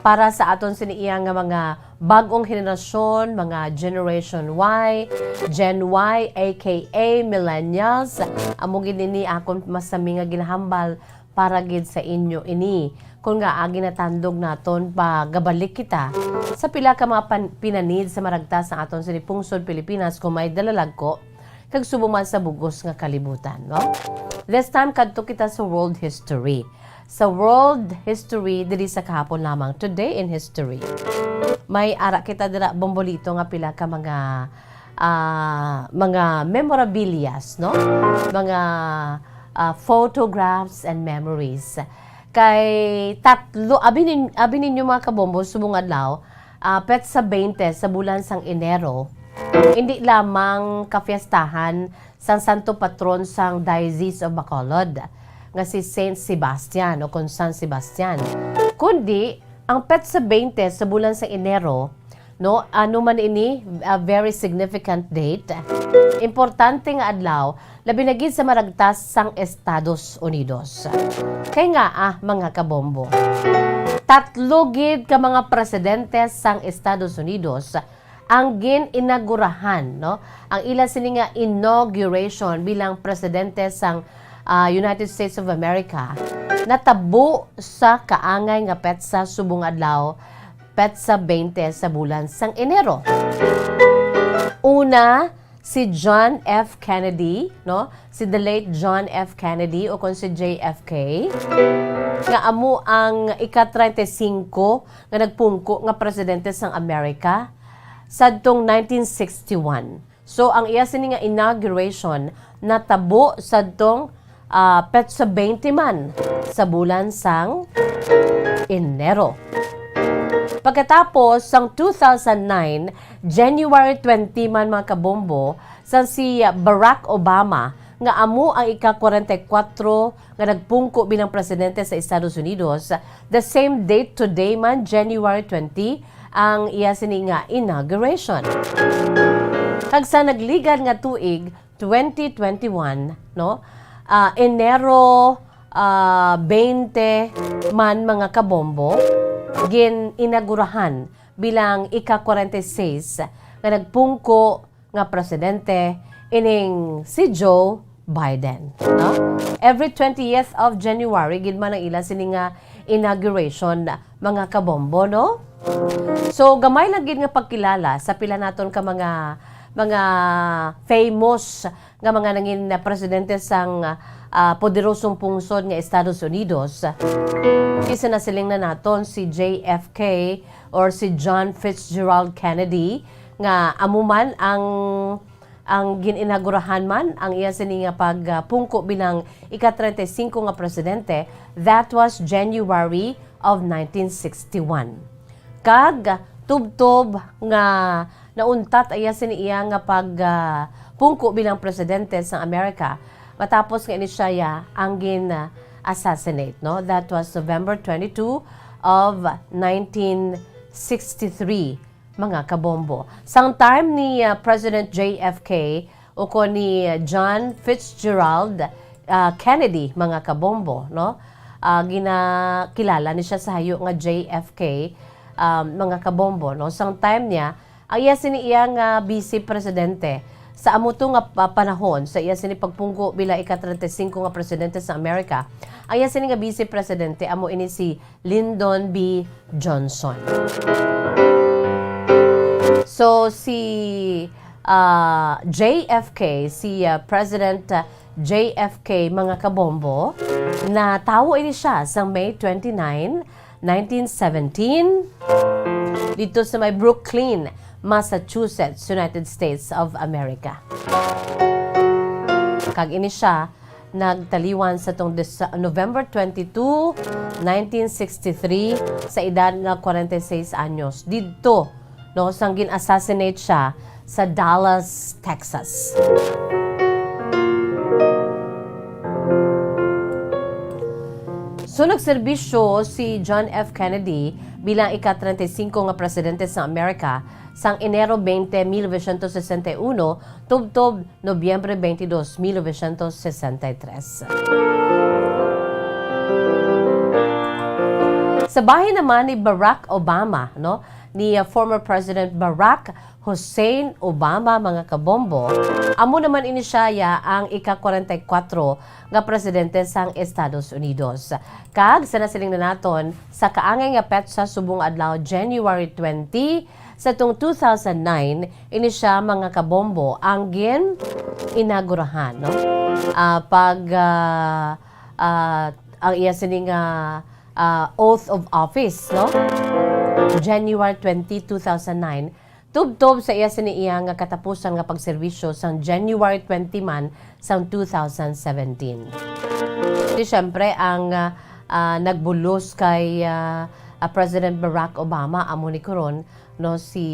para sa aton sini iya nga mga bag-ong henerasyon, mga Generation Y, Gen Y, A K A millennials, amo gid ini akon masami nga ginahambal para gid sa inyo ini. Kon ngaa ginatandog naton pagabalik kita sa pila ka mga pan-, pinanid sa maragtas sa aton sini pungsod Pilipinas, kon may dalalagko, kag subong man sa bug-os nga kalibutan, no? This time, kadto kita sa world history. Sa world history, diri sa kahapon lamang, today in history. May ara kita dira, Bombolito, nga pila ka mga, ah, mga memorabilias, no? Mga, ah, photographs and memories. Kay tatlo, abi nin-, abi ninyo, mga kabombo, subong adlaw, ah, petsa twenty sa bulan sang Enero, indi lamang kafiestahan sang santo patron sang Diocese of Bacolod, nga si Saint Sebastian o kon San Sebastian. Kundi, ang petsa twenty sa bulan sa Enero, no, ano man ini, a very significant date, importante nga adlaw, labi na gid sa maragtas sang Estados Unidos. Kay nga, ah, mga kabombo, tatlo gid ka mga presidente sang Estados Unidos ang gin-inagurahan, no? Ang ila sini nga inauguration bilang presidente sang, ah, United States of America natabo sa kaangay nga petsa subong adlaw, petsa twenty sa bulan sang Enero. Una, si John F. Kennedy, no? Si the late John F. Kennedy o kon si J F K, nga amo ang ika-treinta y cinco nga nagpungko nga presidente sang Amerika sadtong nineteen sixty-one. So, ang iya sini nga inauguration natabo sadtong, ah, petsa twenty man sa bulan sang Enero. Pagkatapos sang two thousand nine, January twenty man, mga kabombo, sang si Barack Obama, nga amo ang ika-kwarenta y kuwatro nga nagpungko bilang presidente sa Estados Unidos, the same date today man, January twenty, ang iya sini nga inauguration. Kag sa nagligad nga tuig, twenty twenty-one, no? Ah, Enero, ah, twenty man, mga kabombo, gin-inagurahan bilang ika-kwarenta y seis nga nagpungko nga presidente ining si Joe Biden, no? Every twentieth of January gid man ang ila sini nga inauguration, mga kabombo, no? So, gamay lang gid nga pagkilala sa pila naton ka mga, mga famous nga mga nangin presidente sang, ah, poderosong pungsod nga Estados Unidos. Isa na siling na naton si J F K or si John Fitzgerald Kennedy, nga amo man ang, ang gin-inagurahan man ang iya sini nga pagpungko bilang ika-treinta y cinco nga presidente. That was January of nineteen sixty-one. Kag tubtob nga nauntat iya sini iya nga pag, ah, pungko bilang presidente sang Amerika, matapos nga ini siya ang gin, ah, assassinate, no? That was November twenty-two of nineteen sixty-three, mga kabombo. Sang time ni, ah, President J F K, o ko ni John Fitzgerald, ah, Kennedy, mga kabombo, no? Ah, ginakilala ni siya sa hayo nga J F K, um, mga kabombo, no? Sang time niya, ang iya sini iya nga vice presidente sa amo to nga pa-, panahon, sa iya sini pagpungko bilang ika-treinta y cinco nga presidente sa Amerika, ang iya sini nga vice presidente amo ini si Lyndon B Johnson. So, si, ah, J F K, si, ah, President, ah, J F K, mga kabombo, natawo ini siya sa May twenty-nine, nineteen seventeen, dito sa may Brooklyn, Massachusetts, United States of America. Kag ini siya nagtaliwan sa tong Desa-, November twenty-two, nineteen sixty-three, sa edad nga kwarenta y seis anyos. Didto, no, sang gin-assassinate siya sa Dallas, Texas. So, nagserbisyo si John F. Kennedy bilang ika-treinta y cinco nga presidente sa Amerika sang Enero twenty, mil novecientos sesenta y uno, tubtob Nobyembre twenty-dos, mil novecientos sesenta y tres. Sa bahin naman ni Barack Obama, no, ni, uh, former President Barack Hussein Obama, mga kabombo, amo naman ini siya ang ika-kwarenta y kuwatro nga presidente sang Estados Unidos. Kag sa nasiling na naton, sa kaangay nga petsa subong adlaw, January twenty, sa tong two thousand nine, ini siya, mga kabombo, ang gin-inagurahan, no? Ah, pag, ah, ah, ang iya sini nga, ah, oath of office, no? January twenty, two thousand nine, tubtob sa iya sini iya nga katapusan nga pagserbisyo sang January twenty man sang two thousand seventeen. Di siyempre, ang, ah, ah, nagbulos kay, ah, ah, President Barack Obama amo ni karon, no, si,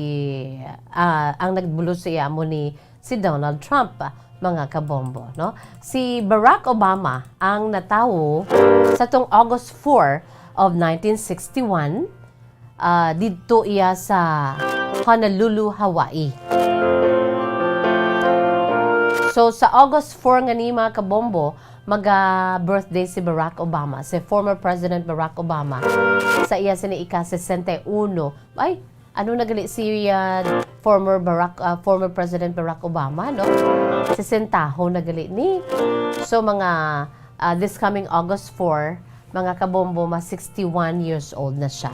ah, ang nagbulos sa iya amo ni si Donald Trump, mga kabombo, no? Si Barack Obama ang natawo sa tong August four, of nineteen sixty-one, ah, didto iya sa Honolulu, Hawaii. So, sa August four nga ni, mga kabombo, maga-birthday si Barack Obama, si former President Barack Obama, sa iya sini ika-sesenta y uno. Ay, ano na gali si, ah, former Barack, ah, former President Barack Obama, no? Sesentaho na gali ni. So, mga, ah, this coming August four, mga kabombo, ma sixty-one years old na siya.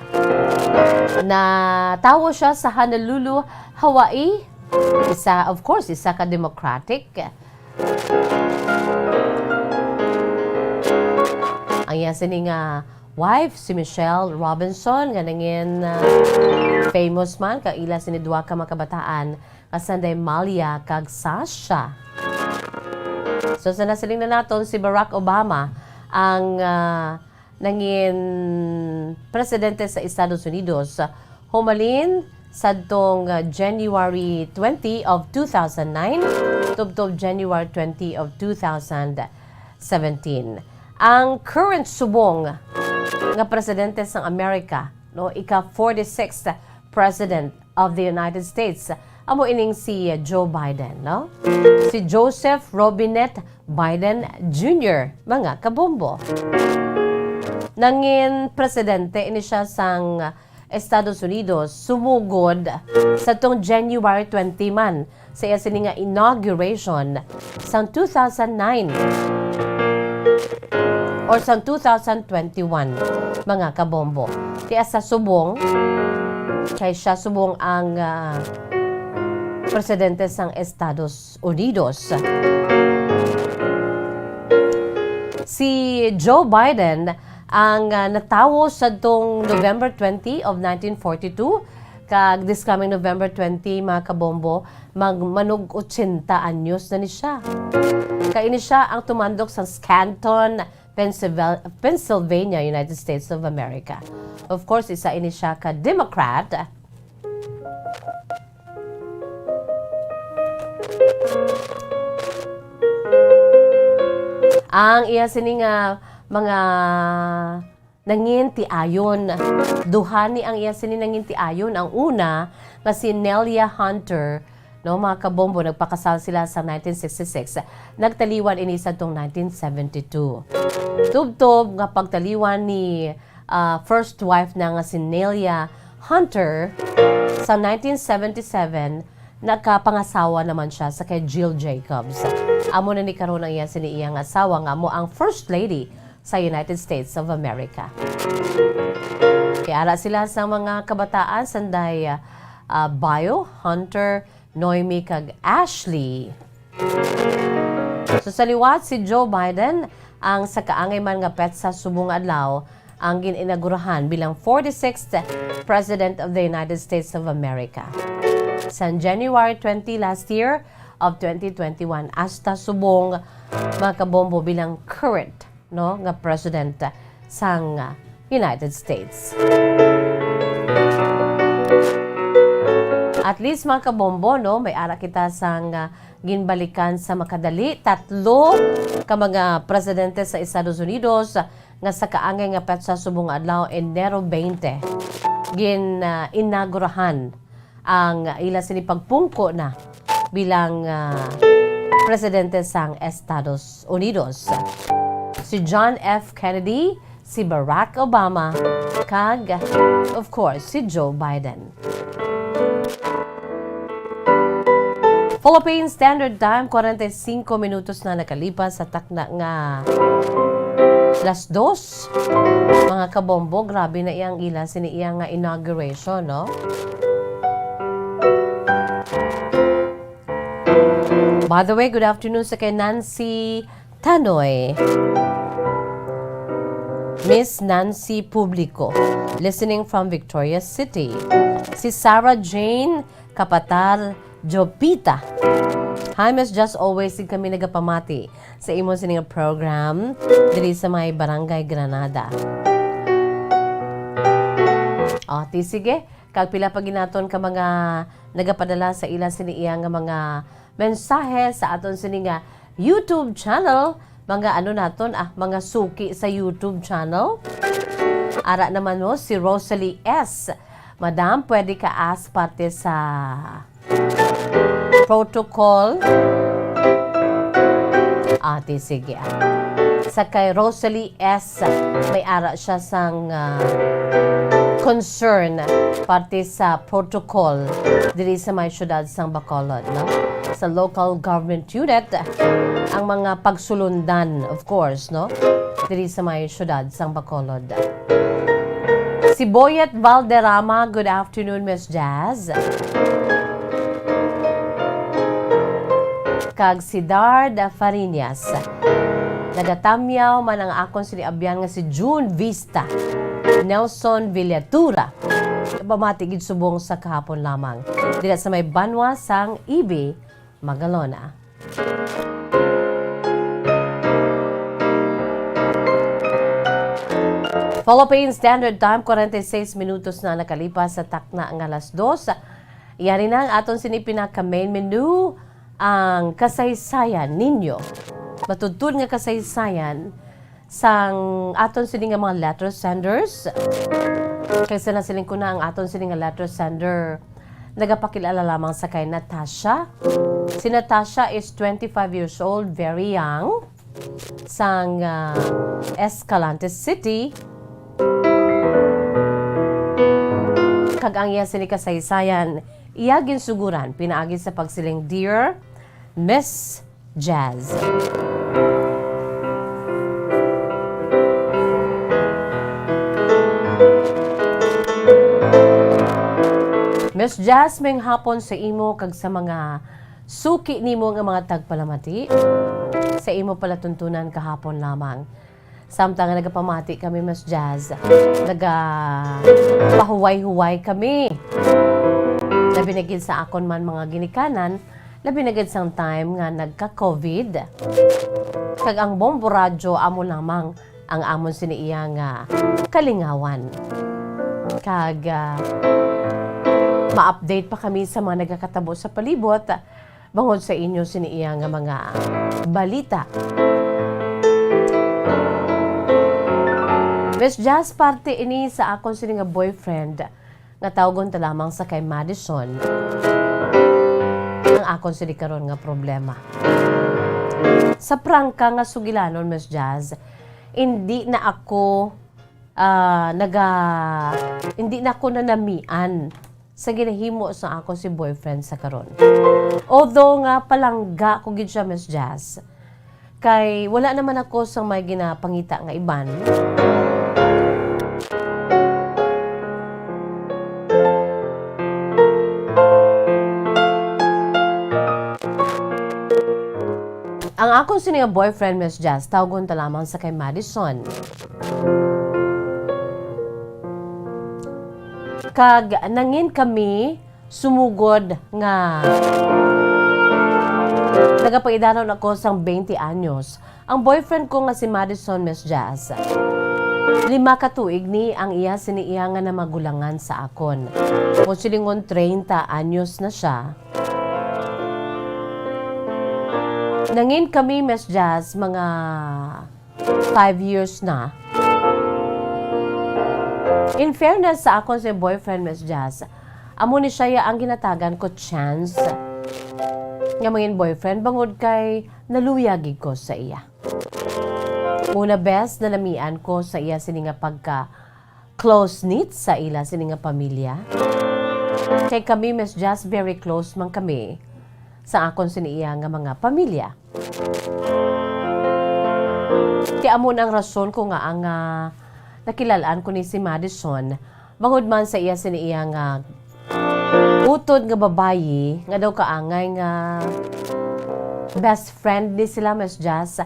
Natawo siya sa Honolulu, Hawaii. Isa, of course, isa ka Democratic. Ang iya sini nga wife, si Michelle Robinson, nga nangin, ah, famous man, kag ila sini duha ka mga kabataan, nga sanday Malia kag Sasha. So, sa nasiling na naton, si Barack Obama ang, ah, nangin presidente sa Estados Unidos, humalin sadtong, ah, January twenty of two thousand nine, tubtob January twenty of two thousand seventeen. Ang current subong nga presidente sang Amerika, no, ika forty-sixth President of the United States, amo ining si Joe Biden, no? Si Joseph Robinette Biden Junior, mga kabombo. Nangin presidente ini siya sang Estados Unidos sumugod sa tong January twenty man sa iya sini nga inauguration sang two thousand nine or sang two thousand twenty-one, mga kabombo. Kaya sa subong, kay siya subong ang, ah, presidente sang Estados Unidos. Si Joe Biden ang, ah, natawo sadtong November twenty of nineteen forty-two, kag this coming November twenty, mga kabombo, mag-, manug-ochenta anyos na ni siya. Kay ini siya ang tumandok sa Scranton, Pennsylva-, Pennsylvania, United States of America. Of course, isa ini siya ka Democrat. Ang iya sini nga mga nangintiayon. Duha ni ang iya sini nangintiayon. Ang una nga si Nelia Hunter, no, mga kabombo, nagpakasal sila sa nineteen sixty-six. Nagtaliwan ini sa tong nineteen seventy-two. Tubtob nga pagtaliwan ni, ah, first wife na nga si Nelia Hunter sa nineteen seventy-seven, nakapangasawa naman siya sa kay Jill Jacobs. Amo na ni karon ang iya sini iyang asawa nga amo ang First Lady sa United States of America. Kay ara sila sa mga kabataan, sanday, ah, Bio, Hunter, Noemi, kag Ashley. So, sa liwat, si Joe Biden ang sa kaangay man nga petsa subong adlaw ang gin-inaugurahan bilang forty-sixth President of the United States of America. Sa January twenty last year of twenty twenty-one, hasta subong, mga kabombo, bilang current, no, nga president sang, ah, United States. At least, mga kabombo, no, may ara kita sang, ah, ginbalikan sa makadali. Tatlo ka mga presidente sa Estados Unidos nga sa kaangay nga petsa subong adlaw, Enero twenty, gin, ah, inaugurahan ang ila sini pagpungko na bilang, ah, presidente sang Estados Unidos. Si John F. Kennedy, si Barack Obama, kag, of course, si Joe Biden. Philippine Standard Time, kwarenta y singko minutos na nakalipas sa takna nga las dos. Mga kabombo, grabe na iyang ila sini iya nga inauguration, no? By the way, good afternoon sa kay Nancy Tanoy. Miss Nancy Publico, listening from Victoria City. Si Sarah Jane Kapatar Jopita. Hi, Miss Just, always din kami nagapamati sa imo sini nga program diri sa may Barangay Granada. O, ti sige, kag pila pa ginaton ka mga nagapadala sa ila sini iya nga mga mensahe sa aton sini nga YouTube channel. Mga ano naton, ah, mga suki sa YouTube channel. Ara naman mo si Rosalie S. Madam, pwede ka as parte sa protocol? Ate, sige. Sa kay Rosalie S, may ara siya sang, ah, concern parte sa protocol diri sa may syudad sang Bacolod, no? Sa local government unit, ang mga pagsulundan, of course, no? Diri sa may syudad sang Bacolod. Si Boyet Valderrama, good afternoon, Miss Jazz. Kag si Dard Fariñas, nagatamyaw man ang akon sini abyan nga si June Vista, Nelson Villatura. Pamati gid subong sa kahapon lamang dira sa may banwa sang Ibi, Magalona. Philippine Standard Time, forty-six minutos na nakalipas sa takna nga alas dos. Yari na ang aton sini pinaka main menu, ang kasaysayan ninyo. Matudtod nga kasaysayan sang aton sini nga mga letter senders. Kay sa nasiling ko na ang aton sini nga letter sender, nagapakilala lamang sa kay Natasha. Si Natasha is twenty-five years old, very young, sang, ah, Escalante City. Kag ang iya sini kasaysayan, iya ginsuguran pinaagi sa pagsiling, "Dear Miss Jazz." Miss Jazz, maayong hapon sa imo kag sa mga suki nimo nga mga tagpalamati sa imo palatuntunan kahapon lamang. Samtang nga nagapamati kami, Miss Jazz, nagapahuway-huway kami. Labi na gid sa akon man mga ginikanan, labi na gid sang time nga nagka-covid. Kag ang Bombo Radyo amo lamang ang amon sini iya nga kalingawan. Kag, ah, ma-update pa kami sa mga nagakatabo sa palibot, bangod sa inyo sini iya nga mga balita. Miss Jazz, parte ini sa akon sini nga boyfriend nga tawgon ta lamang sa kay Madison ang akon sini karon nga problema. Sa prangka nga sugilanon, Miss Jazz, hindi na ako, ah, naga-, hindi na ako nanamian sa ginahimo sa ako si boyfriend sa karon. Although nga palangga ko gid siya, Miss Jazz, kay wala naman ako sa may ginapangita nga iban. Ang akon sini nga boyfriend, Miss Jazz, tawgon ta lamang sa kay Madison. Kag nangin kami sumugod nga nagapaidanon ako sang twenty anyos. Ang boyfriend ko nga si Madison, Miss Jazz, lima ka tuig ni ang iya sini iya nga namagulangan sa akon. Kung silingon, treinta anyos na siya. Nangin kami, Miss Jazz, mga five years na. In fairness sa akon si boyfriend, Miss Jazz, amo ni siya ya ang ginatagan ko chance nga mangin boyfriend, bangod kay naluya gid ko sa iya. Una, bes, nanamian ko sa iya sini nga pagka close-knit sa ila sini nga pamilya. Kay kami, Miss Jazz, very close man kami sa akon sini iya nga mga pamilya. Kay amo na ang rason ko nga ang, ah, nakilalaan ko ni si Madison, bangod man sa iya sini iya nga utod nga babayi nga daw kaangay nga best friend ni sila, Miss Jazz,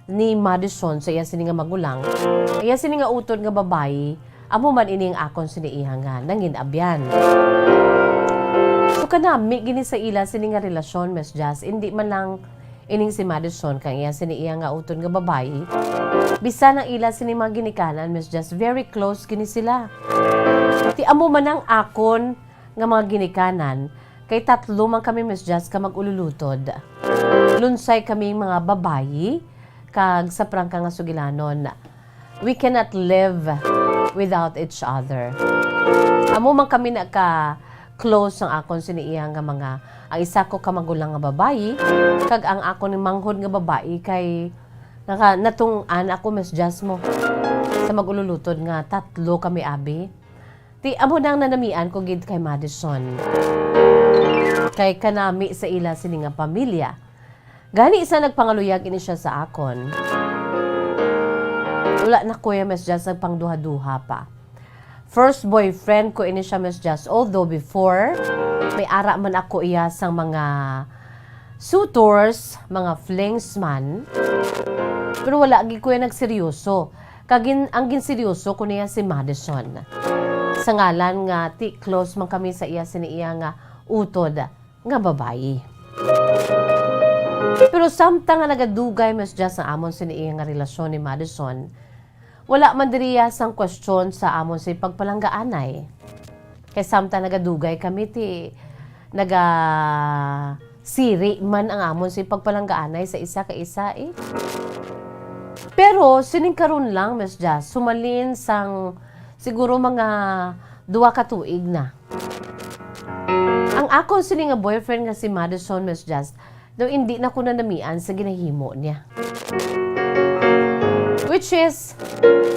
ni Madison sa iya sini nga magulang. Iya sini nga utod nga babayi, amo man ini ang akon sini iya nga nangin-abyan. So, kanami gini sa ila sini nga relasyon, Miss Jazz, indi man lang ining si Madison kang iya sini iya nga utod nga babayi. Bisan ang ila sini mga ginikanan, Miss Jazz, very close gini sila. Ti amo man ang akon nga mga ginikanan, kay tatlo man kami, Miss Jazz, ka mag-ululutod. Lunsay kami mga babayi, kag sa prangka nga sugilanon, we cannot live without each other. Amo man kami na ka close ang akon sini iya nga mga, ang isa ko ka magulang nga babayi, kag ang akon manghod nga babayi kay naka-, natungtan ako, Miss Jazz, mo sa mag-ululutod nga tatlo kami abi. Ti amo na ang nanamian ko gid kay Madison. Kay kanami sa ila sini nga pamilya. Gani sa nagpangaluyag ini siya sa akon. Wala na, Kuya Miss Jazz, nagpangduha-duha pa. First boyfriend ko ini siya, Miss Jazz. Although before, may ara man ako iya sang mga suitors, mga flings man. Pero wala gid ko iya nagseryoso. Kag gin-, ang ginseryoso ko niya si Madison. Sa ngalan nga ti close man kami sa iya sini iya nga utod nga babayi. Pero samtang nga nagadugay, Miss Jazz, ang amon sini iya nga relasyon ni Madison, wala man diriya sang kwestiyon sa amon si pagpalanggaanay. Kay samtang nagadugay kami, ti nagasiri man ang amon si pagpalanggaanay sa isa ka isa, eh. Pero sining karon lang, Miss Jazz, sumalin sang siguro mga duha ka tuig na. Ang akon sini nga boyfriend nga si Madison, Miss Jazz, daw hindi na ko nanamian sa ginahimo niya. Which is,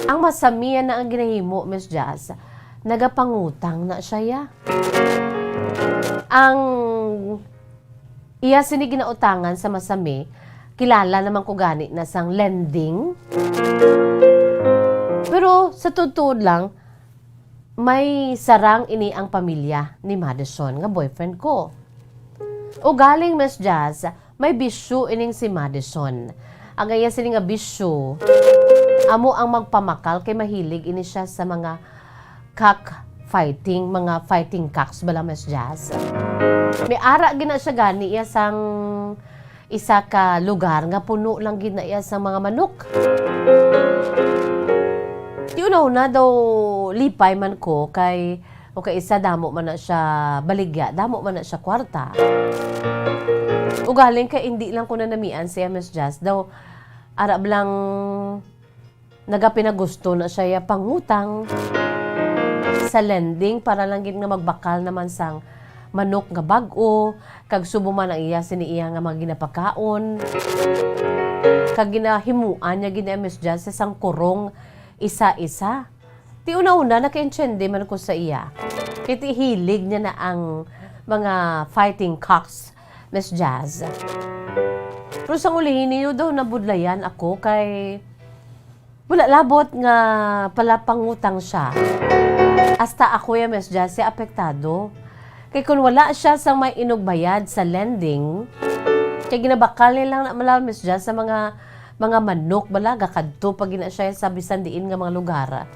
ang masamian na ang ginahimo, Miss Jazz, nagapangutang na siya, ya. Ang iya sini ginautangan sa masami, kilala naman ko gani na sang lending. Pero sa tuod-tuod lang, may sarang ini ang pamilya ni Madison nga boyfriend ko. Ugaling, Miss Jazz, may bisyo ining si Madison. Ang iya sini nga bisyo, amo ang magpamakal kay mahilig ini siya sa mga cock fighting, mga fighting cocks bala, Miss Jazz. May ara gina siya gani iya sang isa ka lugar nga puno lang gid na iya sang mga manok. Ti una-una daw lipay man ko kay, o kay isa, damo man na siya baligya, damo man na siya kwarta. Ugaling kay hindi lang ko nanamian siya, Miss Jazz, daw ara lang nagapinagusto na siya ya pangutang sa lending para lang gid nga magbakal naman sang manok nga bag-o, kag subong man ang iya sini iya nga mga ginapakaon, kag ginahimuan niya gid ni Miss Jazz sa sang kurong isa-isa. Ti una-una, nakaintiende man ko sa iya. Kay ti hilig niya na ang mga fighting cocks, Miss Jazz. Pero sang ulihi niyo daw nabudlayan ako kay wala labot nga palapangutang siya. Hasta ako ya, Miss Jazz, siya apektado. Kay kun wala siya sang may inugbayad sa lending, kay ginabakal niya lang na malal, Miss Jazz, sa mga, mga manok bala, gakadto pa gina siya sa bisan diin nga mga lugar.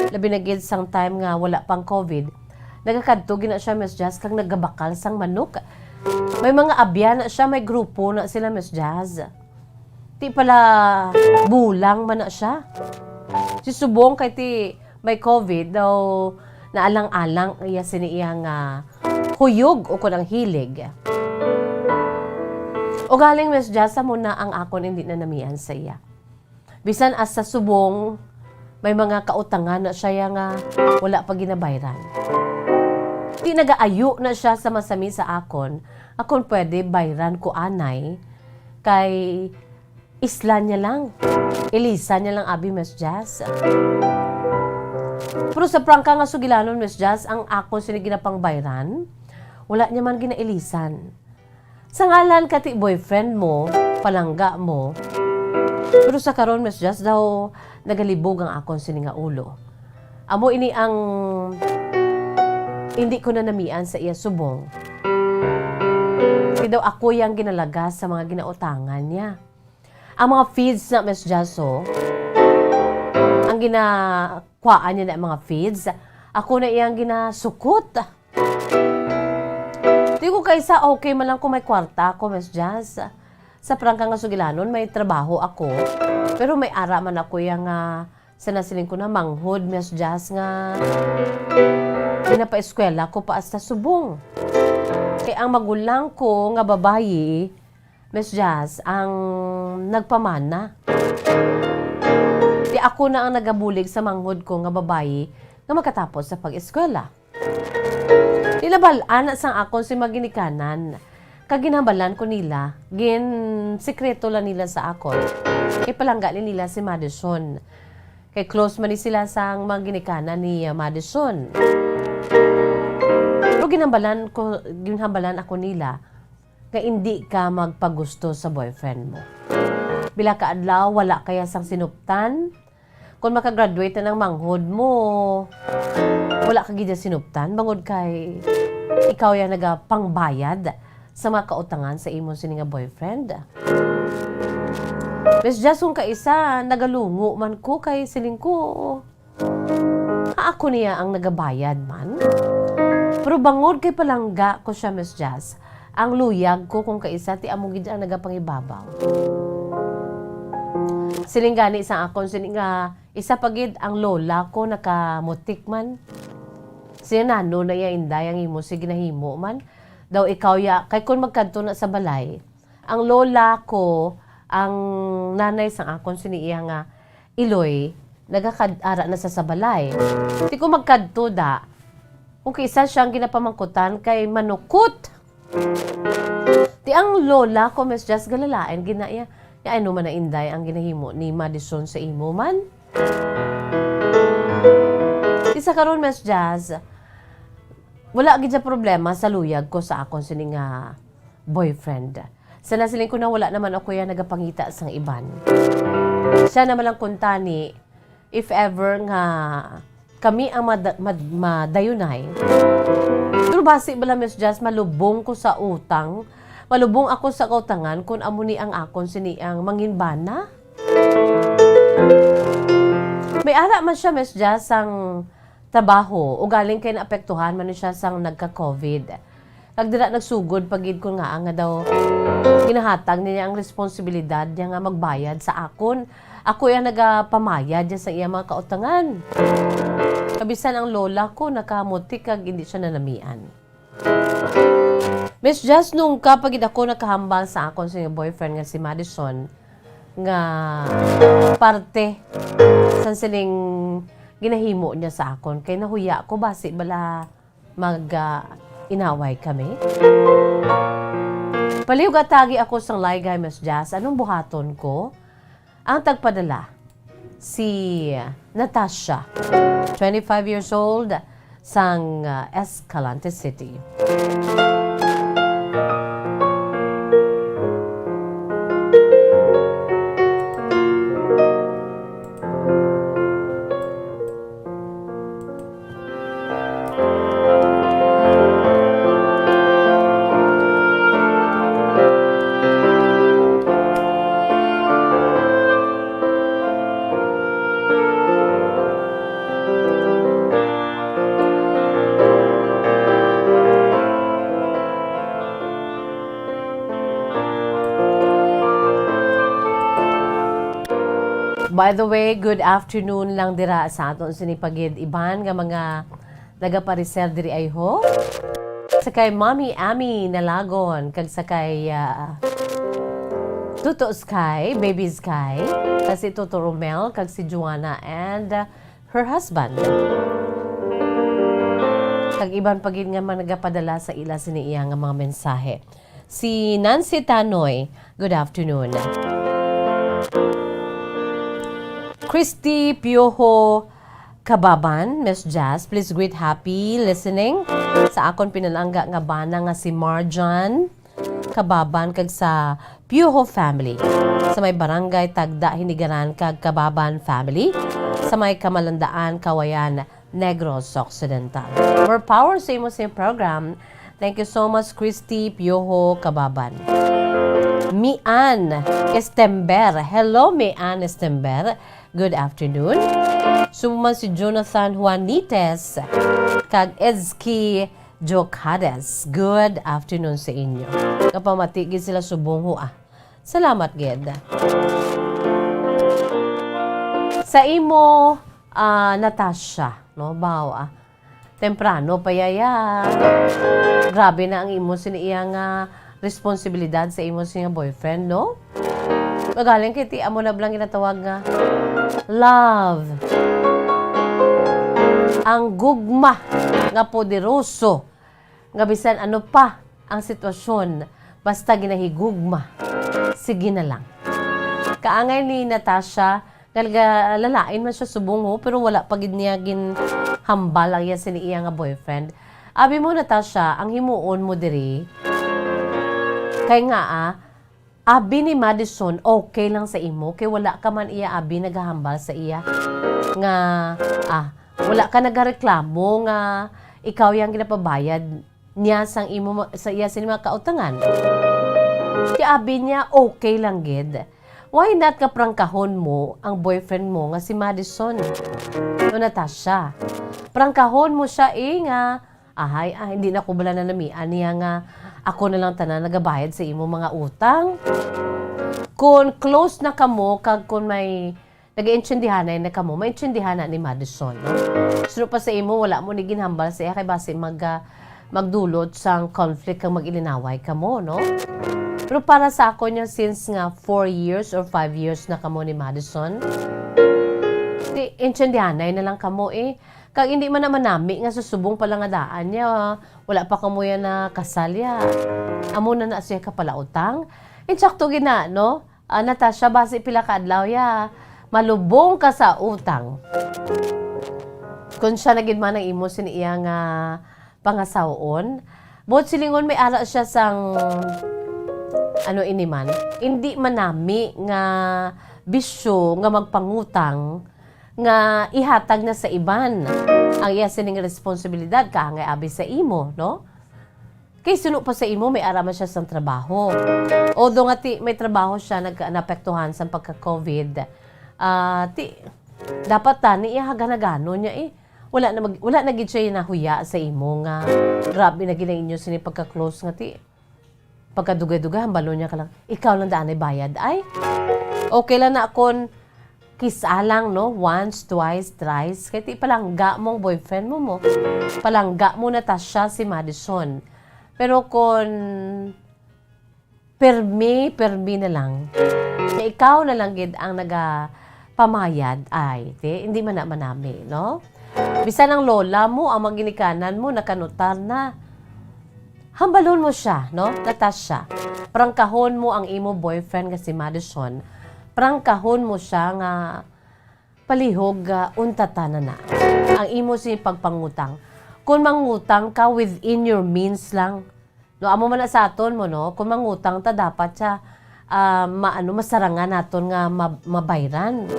Labi na gid sang time nga wala pang covid, nagakadto gina siya, Miss Jazz, kag nagabakal sang manok. May mga abya na siya, may grupo na sila, Miss Jazz. Ti pala bulang man na siya. Si subong kay ti may covid daw naalang-alang iya sini iya nga huyog o kun ang hilig. Ugaling, Miss Jazz, amo na ang akon hindi nanamian sa iya. Bisan hasta subong, may mga kautangan na siya ya nga wala pa ginabayran. Ti nagaayo na siya sa masami sa akon, akon pwede bayran ko anay, kay islan niya lang. Ilisan niya lang, abi, Miss Jazz. Pero sa prangka nga sugilanon, Miss Jazz, ang akon sini ginapangbayran, wala niya man ginailisan. Sa ngalan ka ti boyfriend mo, palangga mo. Pero sa karon, Miss Jazz, daw nagalibog ang akon sini nga ulo. Amo ini ang hindi ko nanamian sa iya subong. Kay daw ako yang ginalagas sa mga ginautangan niya. Ang mga feeds na, Miss Jazz, oh, ang ginakuhaan niya na mga feeds, ako na iyang ginasukot. Di ko kaysa, okay man lang kung may kwarta ako, Miss Jazz. Sa prangka nga sugilanon, may trabaho ako. Pero may ara man ako yang, ah, sa nasiling ko na manghod, Miss Jazz, nga ginapaeskwela ko pa hasta subong. Kay ang magulang ko nga babayi, Miss Jazz, ang nagpamana. Ti Ako na ang nagabulig sa manghod ko nga babayi nga makatapos sa pag-eskwela. Nilabal-an na sang akon si mga ginikanan, kag ginhambalan ko nila, ginsikreto lang nila sa akon. Kay palangga ni nila si Madison. Kay close man ni sila sang mga ginikanan ni, ah, Madison. Pero ginhambalan ko, ginhambalan ako nila nga indi ka magpagusto sa boyfriend mo. Pila ka adlaw, wala ka iya sang sinuptan. Kung makagraduate na ang manghod mo, wala ka gid iya sinuptan, bangod kay ikaw iya nagapangbayad sa mga kautangan sa imo sini nga boyfriend. Miss Jazz, kung kaisa, nagalungo man ko kay siling ko, nga ako niya ang nagabayad man. Pero bangod kay palangga ko siya, Miss Jazz, ang luyag ko kung kaisa ti amo gid ang nagapangibabaw. Siling gani sa akon sini nga isa pa gid ang lola ko nakamutik man. Siya, "Nano na iya, Inday, ang imo si ginahimo man? Daw ikaw ya, kay kon magkadto na sa balay, ang lola ko, ang nanay sang akon sini iya nga iloy, nagakad-ara na sa, sa balay. Ti ko magkadto da, kung kisa siya ang ginapamangkutan kay manukot." Ti ang lola ko, Miss Jazz, galalain gina iya. Ya, ano man na, Inday, ang ginahimo ni Madison sa imo man? Isa karon, Miss Jazz, wala gid siya problema sa luyag ko sa akon sini nga boyfriend. Sa nasiling ko na wala naman ako yan nagapangita sang iban. Siya naman lang kuntani, if ever nga kami ang mad-, mad-, madayunay. Pero basi bala, Miss Jazz, malubong ko sa utang. Malubong ako sa kautangan kung amo ni ang akon sini ang manginbana. May ara man siya, Miss Jazz, sang trabaho, ugaling kay naapektuhan man siya sang nagka-covid. Kag dira nagsugod pa gid ko nga, nga daw ginahatag niya ang responsibilidad niya nga magbayad sa akon. Ako iya nagapamayad niya sa iya mga kautangan. Kabisan ang lola ko nakamuti kag hindi siya nanamian. Miss Jazz, nungka pa gid ako nakahambal sa akon sa iyang boyfriend nga si Madison nga parte sa sining ginahimo niya sa akon, kay nahuya ko basi bala mag, ah, inaway kami. Palihog atagi ako sang laygay, Miss Jazz, anong buhaton ko? Ang tagpadala, si Natasha, twenty-five years old, sang, ah, Escalante City. By the way, good afternoon lang dira sa aton sini pa gid iban nga mga nagapareserve diri ay ho. Sa kay Mommy Ami Nalagon, kag sa kay, ah, Tuto Sky, Baby Sky, kag si Tuto Romel, kag si Joanna, and, ah, her husband. Kag iban pa gid nga mga nagapadala sa ila sini iya nga mga mensahe. Si Nancy Tanoy, good afternoon. Christy Piojo Kababan, Miss Jazz, please greet happy listening sa akon pinalangga nga bana nga si Marjan Kababan kag sa Piojo family, sa may barangay Tagda Hinigaran kag Kababan family, sa may Kamalandaan, Kawayan, Negros Occidental. More power sa imo sa program. Thank you so much, Christy Piojo Kababan. Mian Estember. Hello, Mian Estember. Good afternoon. Suman si Jonathan Juanites kag Ezki Jocades. Good afternoon sa inyo. Kapamati gid sila subong ho, ah. Salamat gid. Sa imo, ah, Natasha, no? Baw, ah. Temprano pa yaya. Grabe na ang imo sini iya nga responsibilidad sa imo sini nga boyfriend, no? Magaling kay ti amo na bala ginatawag nga Love. Ang gugma nga poderoso, nga bisan ano pa ang sitwasyon, basta ginahigugma, sige na lang. Kaangay ni Natasha, nga naga-, lalain man siya subong, ho, pero wala pa gid niya ginhambal ang iya sini iya nga boyfriend. Abi mo, Natasha, ang himuon mo diri, kay nga, ah, abi ni Madison, okay lang sa imo, kay wala ka man iya abi nagahambal sa iya nga, ah, wala ka nagareklamo nga ikaw yang ginapabayad niya sang imo ma-, sa iya sini mga kautangan. Kay abi niya, okay lang gid. Why not nga prangkahon mo ang boyfriend mo nga si Madison? No, Natasha. Prangkahon mo siya, eh, nga, "Ahay, ah, hindi na ko bala nanamian niya nga ako na lang tanan nagabayad sa imo mga utang." Kung close na kamo, kag kung may nagaintindihanay na kamo, maintindihan na ni Madison, no? Suno pa sa imo, wala mo ni ginhambal sa iya kay basi mag, ah, magdulot sang conflict kag mag-ilinaway kamo, no? Pero para sa ako niya, since nga four years or five years na kamo ni Madison, di, intindihanay na lang kamo, eh. Kag hindi man na manami nga susubong pa lang nga daan niya, wala pa kamo yan na kasal ya. Amo na na siya kapalautang. Insakto gid na, no? Ah, Natasha, basi pila ka adlaw ya, malubong ka sa utang. Kung siya na gid man ang imo sini iya nga pangasawon, buot silingon may ara siya sang, ano ini man, indi manami nga bisyo nga magpangutang nga ihatag na sa iban ang iya sining responsibilidad, kaangay abi sa imo, no? Kay suno pa sa imo, may ara man siya sang trabaho. Although nga ti, may trabaho siya nag-, naapektuhan sang pagka-covid. Ah, ti, dapat tani iya haganaganon niya, eh. Wala na mag-, wala na gid siya nahuya sa imo nga grabe na gid ang inyo sini pagka-close nga ti, pagkadugay-dugay, hambalon niya ka lang, "Ikaw lang daan ay bayad, ay." Okay lang na kon kis-a lang, no? Once, twice, thrice. Kay ti palangga mo ang boyfriend mo, mo. Palangga mo na ta siya si Madison. Pero kon permi, permi na lang, nga ikaw na lang gid ang nagapamayad, ay, ti, hindi man na manami, no? Bisan ang lola mo, ang mga ginikanan mo, nakanutar na. Hambalon mo siya, no, Natasha? Prangkahon mo ang imo boyfriend nga si Madison. Prangkahon mo siya nga palihog, ah, untatan na na ang imo sini pagpangutang. Kung mangutang ka, within your means lang. No, amo man na sa aton mo, no? Kung mangutang ta, dapat siya, ah, ma-, ano, masarangan naton nga mab-, mabayran.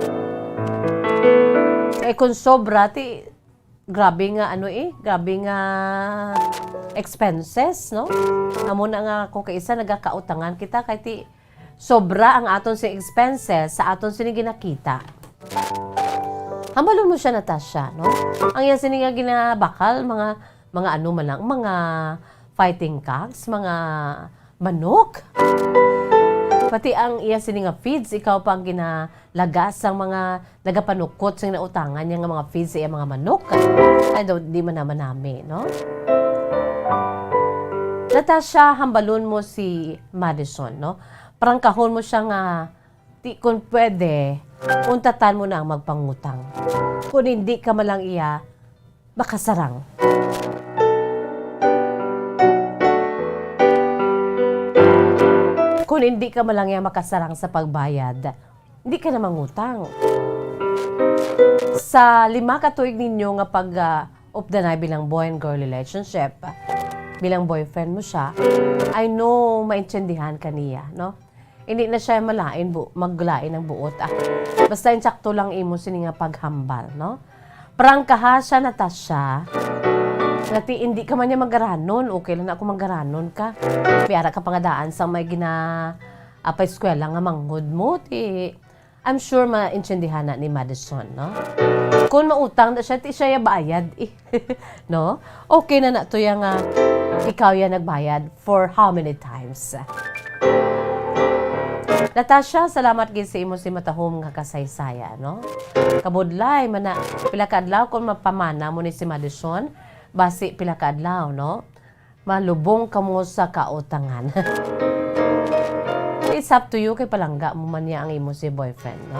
Eh, kung sobra, ti, grabe nga, ano, eh, grabe nga expenses, no? Amo na nga, kung kaisa nagakautangan kita, kay ti, sobra ang aton sing expenses sa aton sini ginakita. Hambalon mo siya, Natasha, no? Ang iya sini nga ginabakal, mga, mga ano man lang, mga fighting cocks, mga manok. Pati ang iya sini nga feeds, ikaw pa ang ginalagas sang mga nagapanukot sing nautangan niya nga mga feeds sa iya mga manok. Ay, daw, di man naman nami, no? Natasha, hambalon mo si Madison, no? Prangkahon mo siya nga, ti, kung pwede, untatan mo na ang magpangutang. Kung hindi ka man lang iya, makasarang. Kung hindi ka man lang iya makasarang sa pagbayad, hindi ka na mangutang. Sa lima ka tuig ninyo nga pag, ah, updanay bilang boy and girl relationship, bilang boyfriend mo siya, I know maintindihan ka niya, no? Hindi na siya malain bu-, maglain ang buot, ah. Basta insakto lang imo sini nga paghambal, no? Prangkaha siya, Natasha, nga ti, hindi ka man niya magaranon, okay lang na kung magaranon ka. May ara ka pa nga daan sa may gina-, ah, pa-eskwela nga manghod mo, ti, I'm sure maintindihan na ni Madison, no? Kung mautang na siya, ti siya ya bayad, eh. No? Okay na na to ya nga ikaw ya nagbayad for how many times? Natasha, salamat gid sa imo si matahom nga kasaysayan, no? Kabudlay man na, pila ka adlaw kung mapamana mo ni si Madison, basi pila ka adlaw, no? Malubong kamo sa kautangan. It's up to you, kay palangga mo man niya ang imo si boyfriend, no?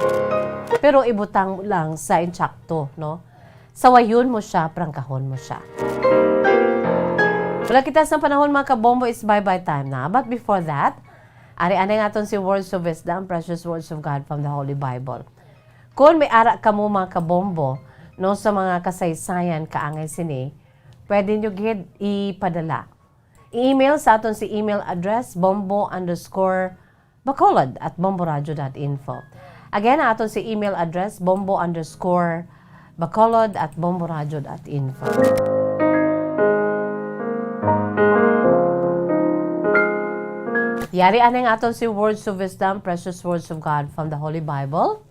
Pero ibutang mo lang sa insakto, no? Sawayon mo siya, prangkahon mo siya. Wala kita sa panahon, mga kabombo, is bye-bye time na. But before that, ari anay nga aton si Words of Wisdom, Precious Words of God from the Holy Bible. Kung may ara kamo, mga kabombo, no, sa mga kasaysayan kaangay sini, pwede nyo gid ipadala. I-email sa aton si email address, bombo underscore bacolod at bomboradio dot info. Again, aton si email address, bombo underscore bacolod at bomboradio dot info. Yari anay nga aton si Words of Wisdom, Precious Words of God from the Holy Bible.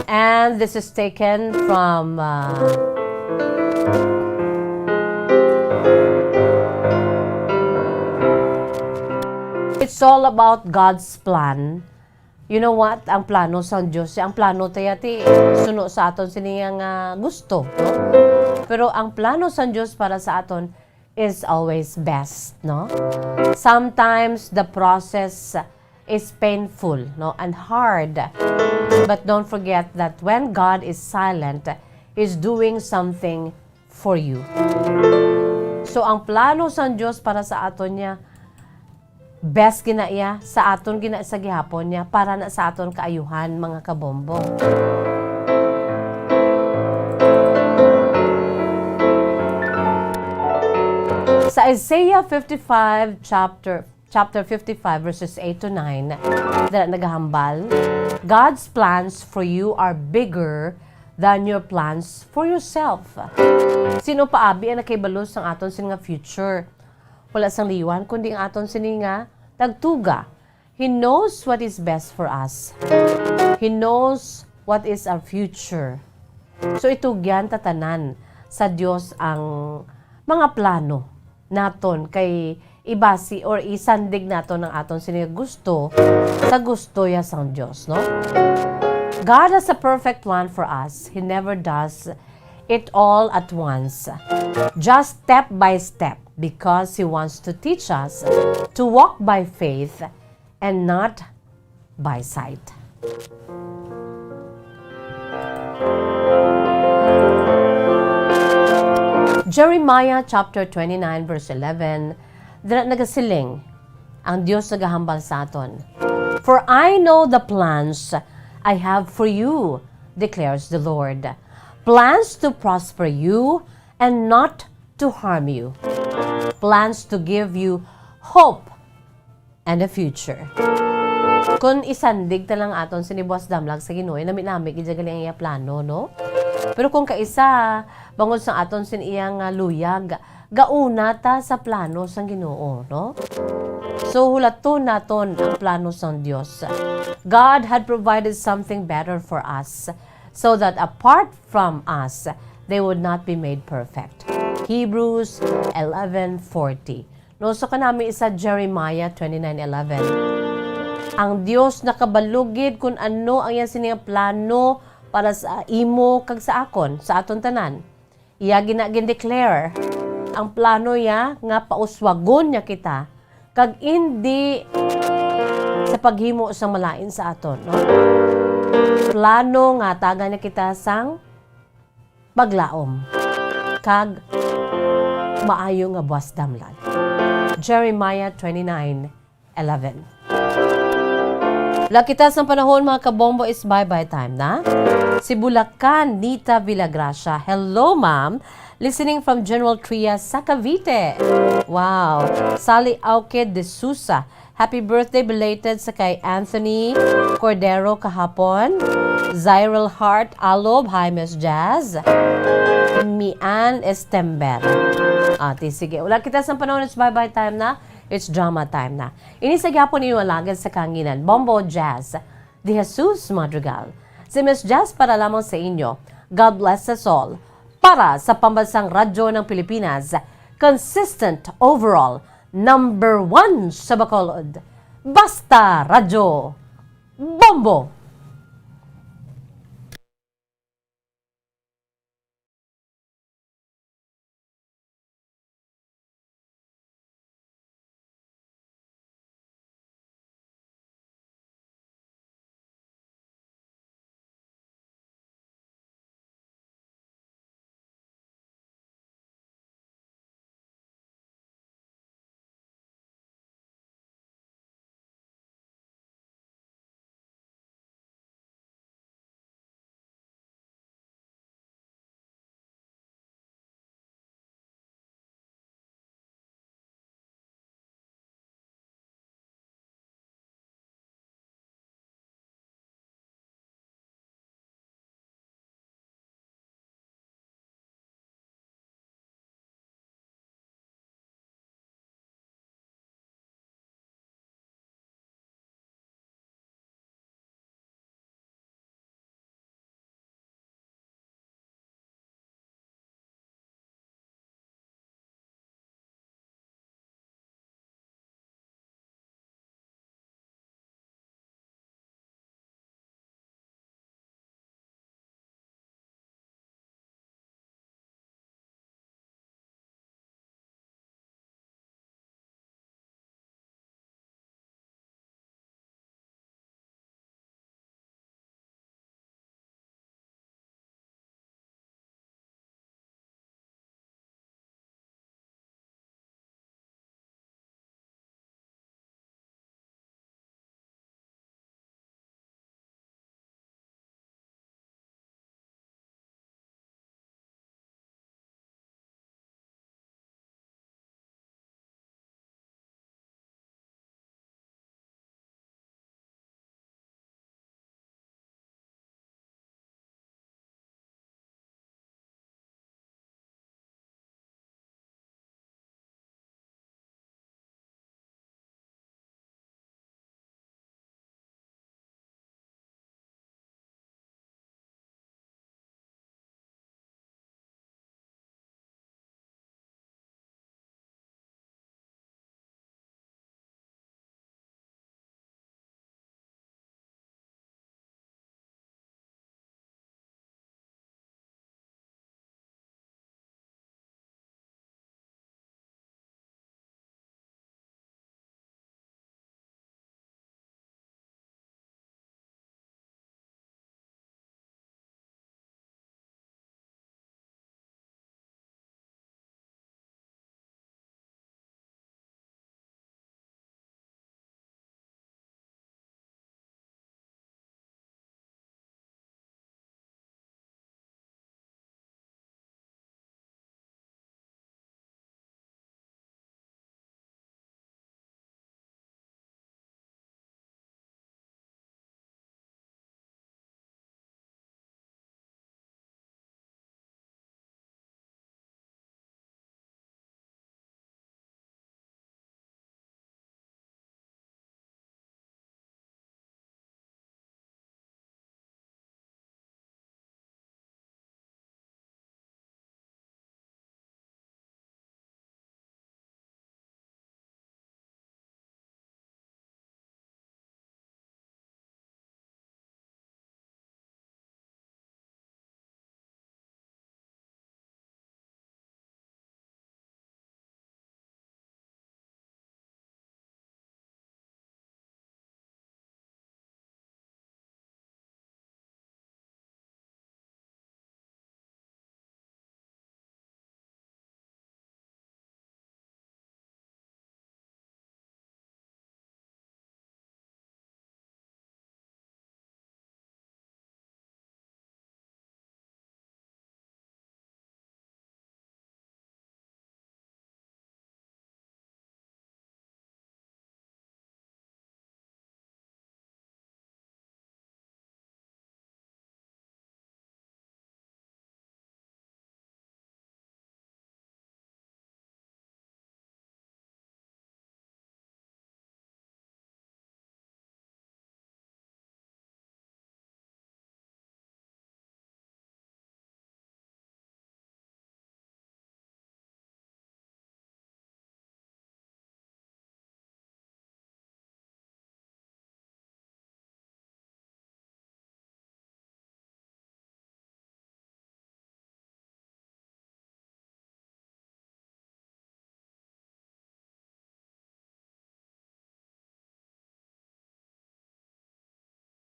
And this is taken from, uh, it's all about God's plan. You know what? Ang plano sang Dios, ang plano ta ya ti suno sa aton sini nga gusto, no? Pero ang plano sang Dios para sa aton is always best, no? Sometimes the process is painful, no, and hard. But don't forget that when God is silent, He's doing something for you. So, ang plano sang Dios para sa aton niya, best gina iya, sa aton gina sa gihapon niya, para na sa aton kaayuhan, mga kabombo. Sa Isaiah fifty-five, chapter, chapter fifty-five, verses eight to nine, dira nagahambal, "God's plans for you are bigger than your plans for yourself." Sino pa abi ang nakahibalo sang aton sini nga future? Wala sang liwan, kundi ang aton sini nga tagtuga. He knows what is best for us. He knows what is our future. So, itugyan ta tanan sa Dios ang mga plano naton, kay ibasi or isandig naton ang aton sini nga gusto sa gusto ya sang Dios, no? God has a perfect plan for us. He never does it all at once. Just step by step, because He wants to teach us to walk by faith and not by sight. Jeremiah chapter twenty-nine, verse eleven, dira nagasiling ang Dios, nagahambal sa aton, "For I know the plans I have for you, declares the Lord, plans to prosper you and not to harm you, plans to give you hope and a future." Kung isandig ta lang aton sini buas damlag sa Ginoo, nami-nami gid gali ang iya plano, no? Pero kung kaisa, bangod sa aton sin iya nga luyag, gauna ta sa plano sang Ginoo, no? So, hulaton naton ang plano sang Dios. God had provided something better for us, so that apart from us, they would not be made perfect. Hebrews eleven forty. No, so kanami sa Jeremiah twenty-nine eleven. Ang Dios nakabalo gid kun ano ang iya sini nga plano para sa imo kag sa akon, sa aton tanan. Iya gina gin-declare ang plano niya nga pauswagon niya kita, kag indi sa paghimo sang malain sa aton, no? Plano nga tagan niya kita sang paglaom kag maayo nga buas damlag. Jeremiah twenty-nine eleven. Lakita sang panahon, mga kabombo, is bye-bye time na. Si Bulacan, Nita Villagracia. Hello, ma'am. Listening from General Trias sa Cavite. Wow. Sally Auke de Sousa. Happy birthday belated sa kay Anthony Cordero kahapon, Zyril Hart Alob, hi, Miss Jazz, Mian Estember. Ati, sige. Wala kita sa panahon, it's bye-bye time na. It's drama time na. Ini sa gyapon inyo alagad sa kahanginan, Bombo Jazz de Jesus Madrigal. Si Miss Jazz para lamang sa inyo. God bless us all. Para sa Pambansang Radyo ng Pilipinas, consistent overall, number one sa Bacolod. Basta Radyo, Bombo!